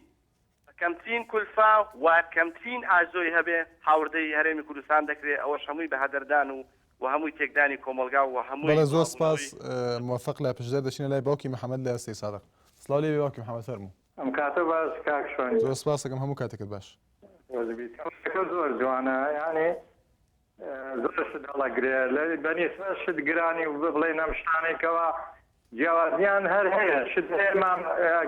بە کەمترین کولفە و کەمترین ئایزۆی هەبێ هاوردەی هەرێمی کوردستان دەکرێ ئەوەش هەمووی بە هەدەردان و و هەمووی تێکدانی کۆمەڵگا و هەمووی بەڵێ زۆر سپاس بڵاوبوونەوەی موفق لە پشدەر دەچینە لای باوکی محمد لە سەیدسادق سڵاو لێبێ باوکی محمد فەرموو. ئەم کاتە باش کاک شوان. زۆر سپاس ئەکەم هەموو کاتێکت باش. خۆش بیت. ئەوەکە زۆر جوانە یانی زۆر شت هەڵەگرێ لە بەنیسبەت شت گرانی و بڵێین ئەم شتانەی کەوا جیاوازیان هەر هەیە شت هەیە مام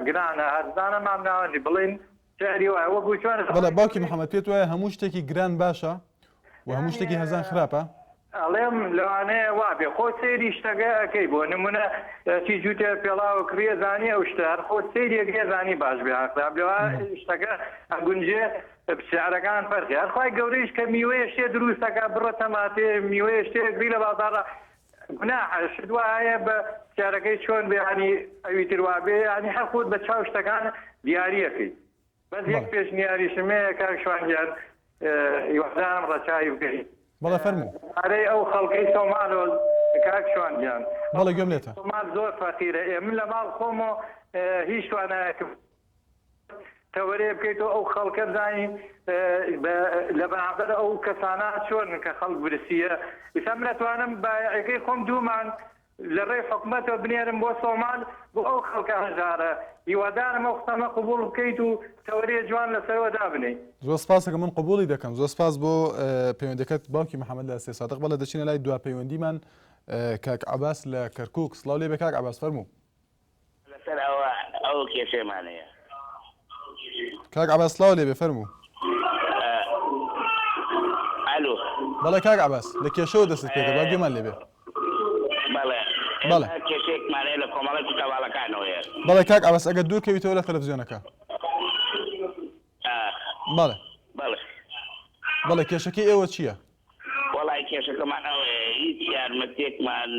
گرانە هەرزانە مام ناوەندی بڵێین سعری وایە وەکو چۆن بەڵێ باوکی محەمەد پێت وایە هەموو شتێکی گران باشە و هەموو شتێکی هەرزان خراپە؟ ئەڵێم لەوانەیە وابێ خۆت سەیری شتەکە ئەکەی بۆ نمونە چی جووتێ پێڵاوە کڕیە زانی ئەو شتە هەر خۆت سەیری ئەکەی زانی باش بێ یان خراپ لەوە شتەکە ئەگونجێ سعرەکان فەرقی هەر خوای گەورەیش کە میوەیە شتێ دروست ئەکا بڕە تەماتێ میوەیە شتێ ئەکڕی لە بازاڕا گوناحە شت وایە بە سعرەکەی چۆن بێ یانی ئەوی تر وابێ یانی هەر خۆت بە چاو شتەکان دیاریەکەی بەس یەک پێشنیاریشم هەیە کاک شوان گیان هیوادارم ڕەچاوی بکەی. بەڵێ فەرموو. پارەی ئەو خەڵکەی سۆمالۆ کاک شوان گیان. بەڵێ گوێم لێتە. سۆمال زۆر فەقیرە ئێ من لە ماڵ خۆمۆ هیچ توانایەکم تەوەرەیە بکەیتەوە ئەو خەڵکە بزانی لە بەرامبەر ئەو کەسانە چۆن کە خەڵک برسیە ئیسا من ئەتوانم بایەعەکەی خۆم دوومان لە ڕێی حکومەتەوە بنێرم بۆ سۆمال بۆ ئەو خەڵکە هەژارە، هیوادارم ئەو قسەمە قبوڵ بکەیت و تەوەرەیە جوان لەسەرەوە دابنێی. زۆر سپاس ئەکەم من قبوڵی دەکەم زۆر سپاس بۆ پەیوەندەکەت باوکی محمد لە سێسادق بەڵێ دەچینە لای دوا پەیوەندیمان کاک عەباس لە کەرکوک سڵاو لێبێ کاک عەباس فەرموو. لەسەر ئەوە ئەو کێشەیەمان هەیە. کاک عەباس سڵاو لێبێ فەرموو. ئەلو. بەڵێ کاک عەباس لە کێشەوە دەستت پێکرد با گوێمان لێبێ. بەڵێ بەڵێ. ئێمە کێشەیەکمان هەیە لە کۆمەڵەی کوتەباڵەکانەوە هەیە. بەڵێ کاک عەباس ئەگەر دوور کەویتەوە لە تەلەفزیۆنەکە. بەڵێ. بەڵێ. بەڵێ کێشەکەی ئێوە چییە؟ وەڵای کێشەکەمان ئەوەیە هیچ یارمەتیەکمان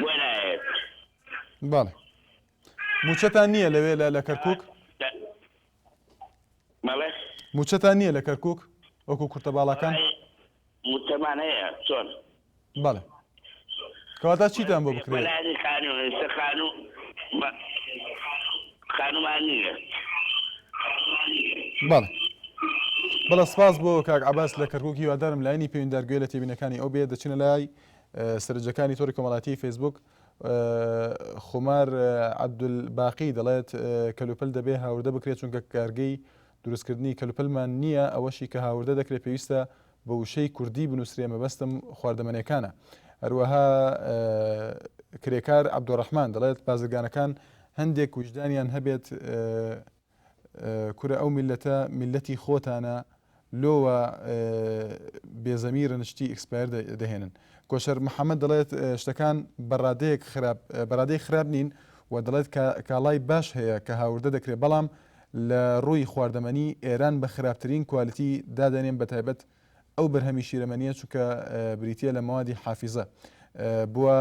بۆ نایەت. بەڵێ موچەتان نییە لەوێ لە لە کەرکک؟ بەڵێ موچەتان نییە لە کەرکک وەکو کورتە باڵاکان؟ موچەمان هەیە چۆن؟ بەڵێ کەواتە چیتان بۆ بکرێت؟ وەلانی خانوو ئێستا خانوو خانوومان نییە. بەڵێ بەڵێ سپاس بۆ کاک عەباس لە کەرکوک هیوادارم لایەنی پەیوەندیدار گوێ لە تێبینەکانی ئەو بێت دەچینە لای سەرنجەکانی تۆڕی کۆمەڵایەتی فەیسبوک خومار عەبدولباقی دەڵێت کەلوپەل دەبێ هاوردە بکرێت چونکە کارگەی دروستکردنی کەلوپەلمان نییە ئەوەشی کە هاوردە دەکرێت پێویستە بە وشەی کوردی بنووسرێ مەبەستم خواردەمەنیەکانە. هەروەها کرێکار عەبدولڕەحمان دەڵێت بازرگانەکان هەندێک ویژدانیان هەبێت کورە ئەو میللەتە میللەتی خۆتانە لۆوە بێزەمیرن شتی expire دەهێنن. کۆشەر محەمەد دەڵێت شتەکان بەڕادەیەک خراپ بەڕادەیەک خراپ نین و دەڵێت کاڵای باش هەیە کە هاوردە دەکرێت بەڵام لە ڕووی خواردەمەنی ئێران بە خراپترین کوالیتی دادەنێم بەتایبەت ئەو بەرهەمی شیرەمەنیە چونکە بریتیە لە مەوادی حافیزە بووە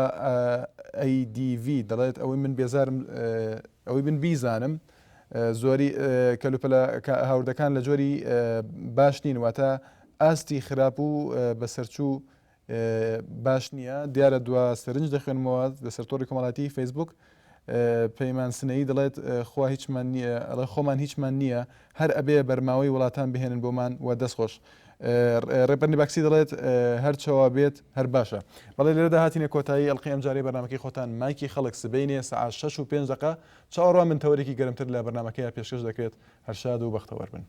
ADV دەڵێت ئەوەی من بێزارم ئەوەی من بیزانم زۆری کەلوپەلە هاوردەکان لە جۆری باش نین واتە ئاستی خراپ و بەسەرچوو باش نییە دیارە دوا سەرنج دەخوێنمەوە لەسەر تۆڕی کۆمەڵاتی فەیسبوک پەیمان سنەیی دەڵێت خوا هیچمان نییە ئەڵێ خۆمان هیچمان نییە هەر ئەبێ بەرماوەی وڵاتان بهێنن بۆمان و دەست خۆش ڕێبەر نیباکسی دەڵێت هەر چەوا بێت هەر باشە بەڵێ لێرەدا هاتینە کۆتایی ئەڵقەی ئەمجارەی بەرنامەکەی خۆتان مایکی خەڵک سبەینێ سەعات 6 و 5 دەقە چاوەڕوان بن تەوەرێکی گەرمتر لە بەرنامەکەیا پێشکەش دەکرێت هەر شاد و بەختەوەر بن.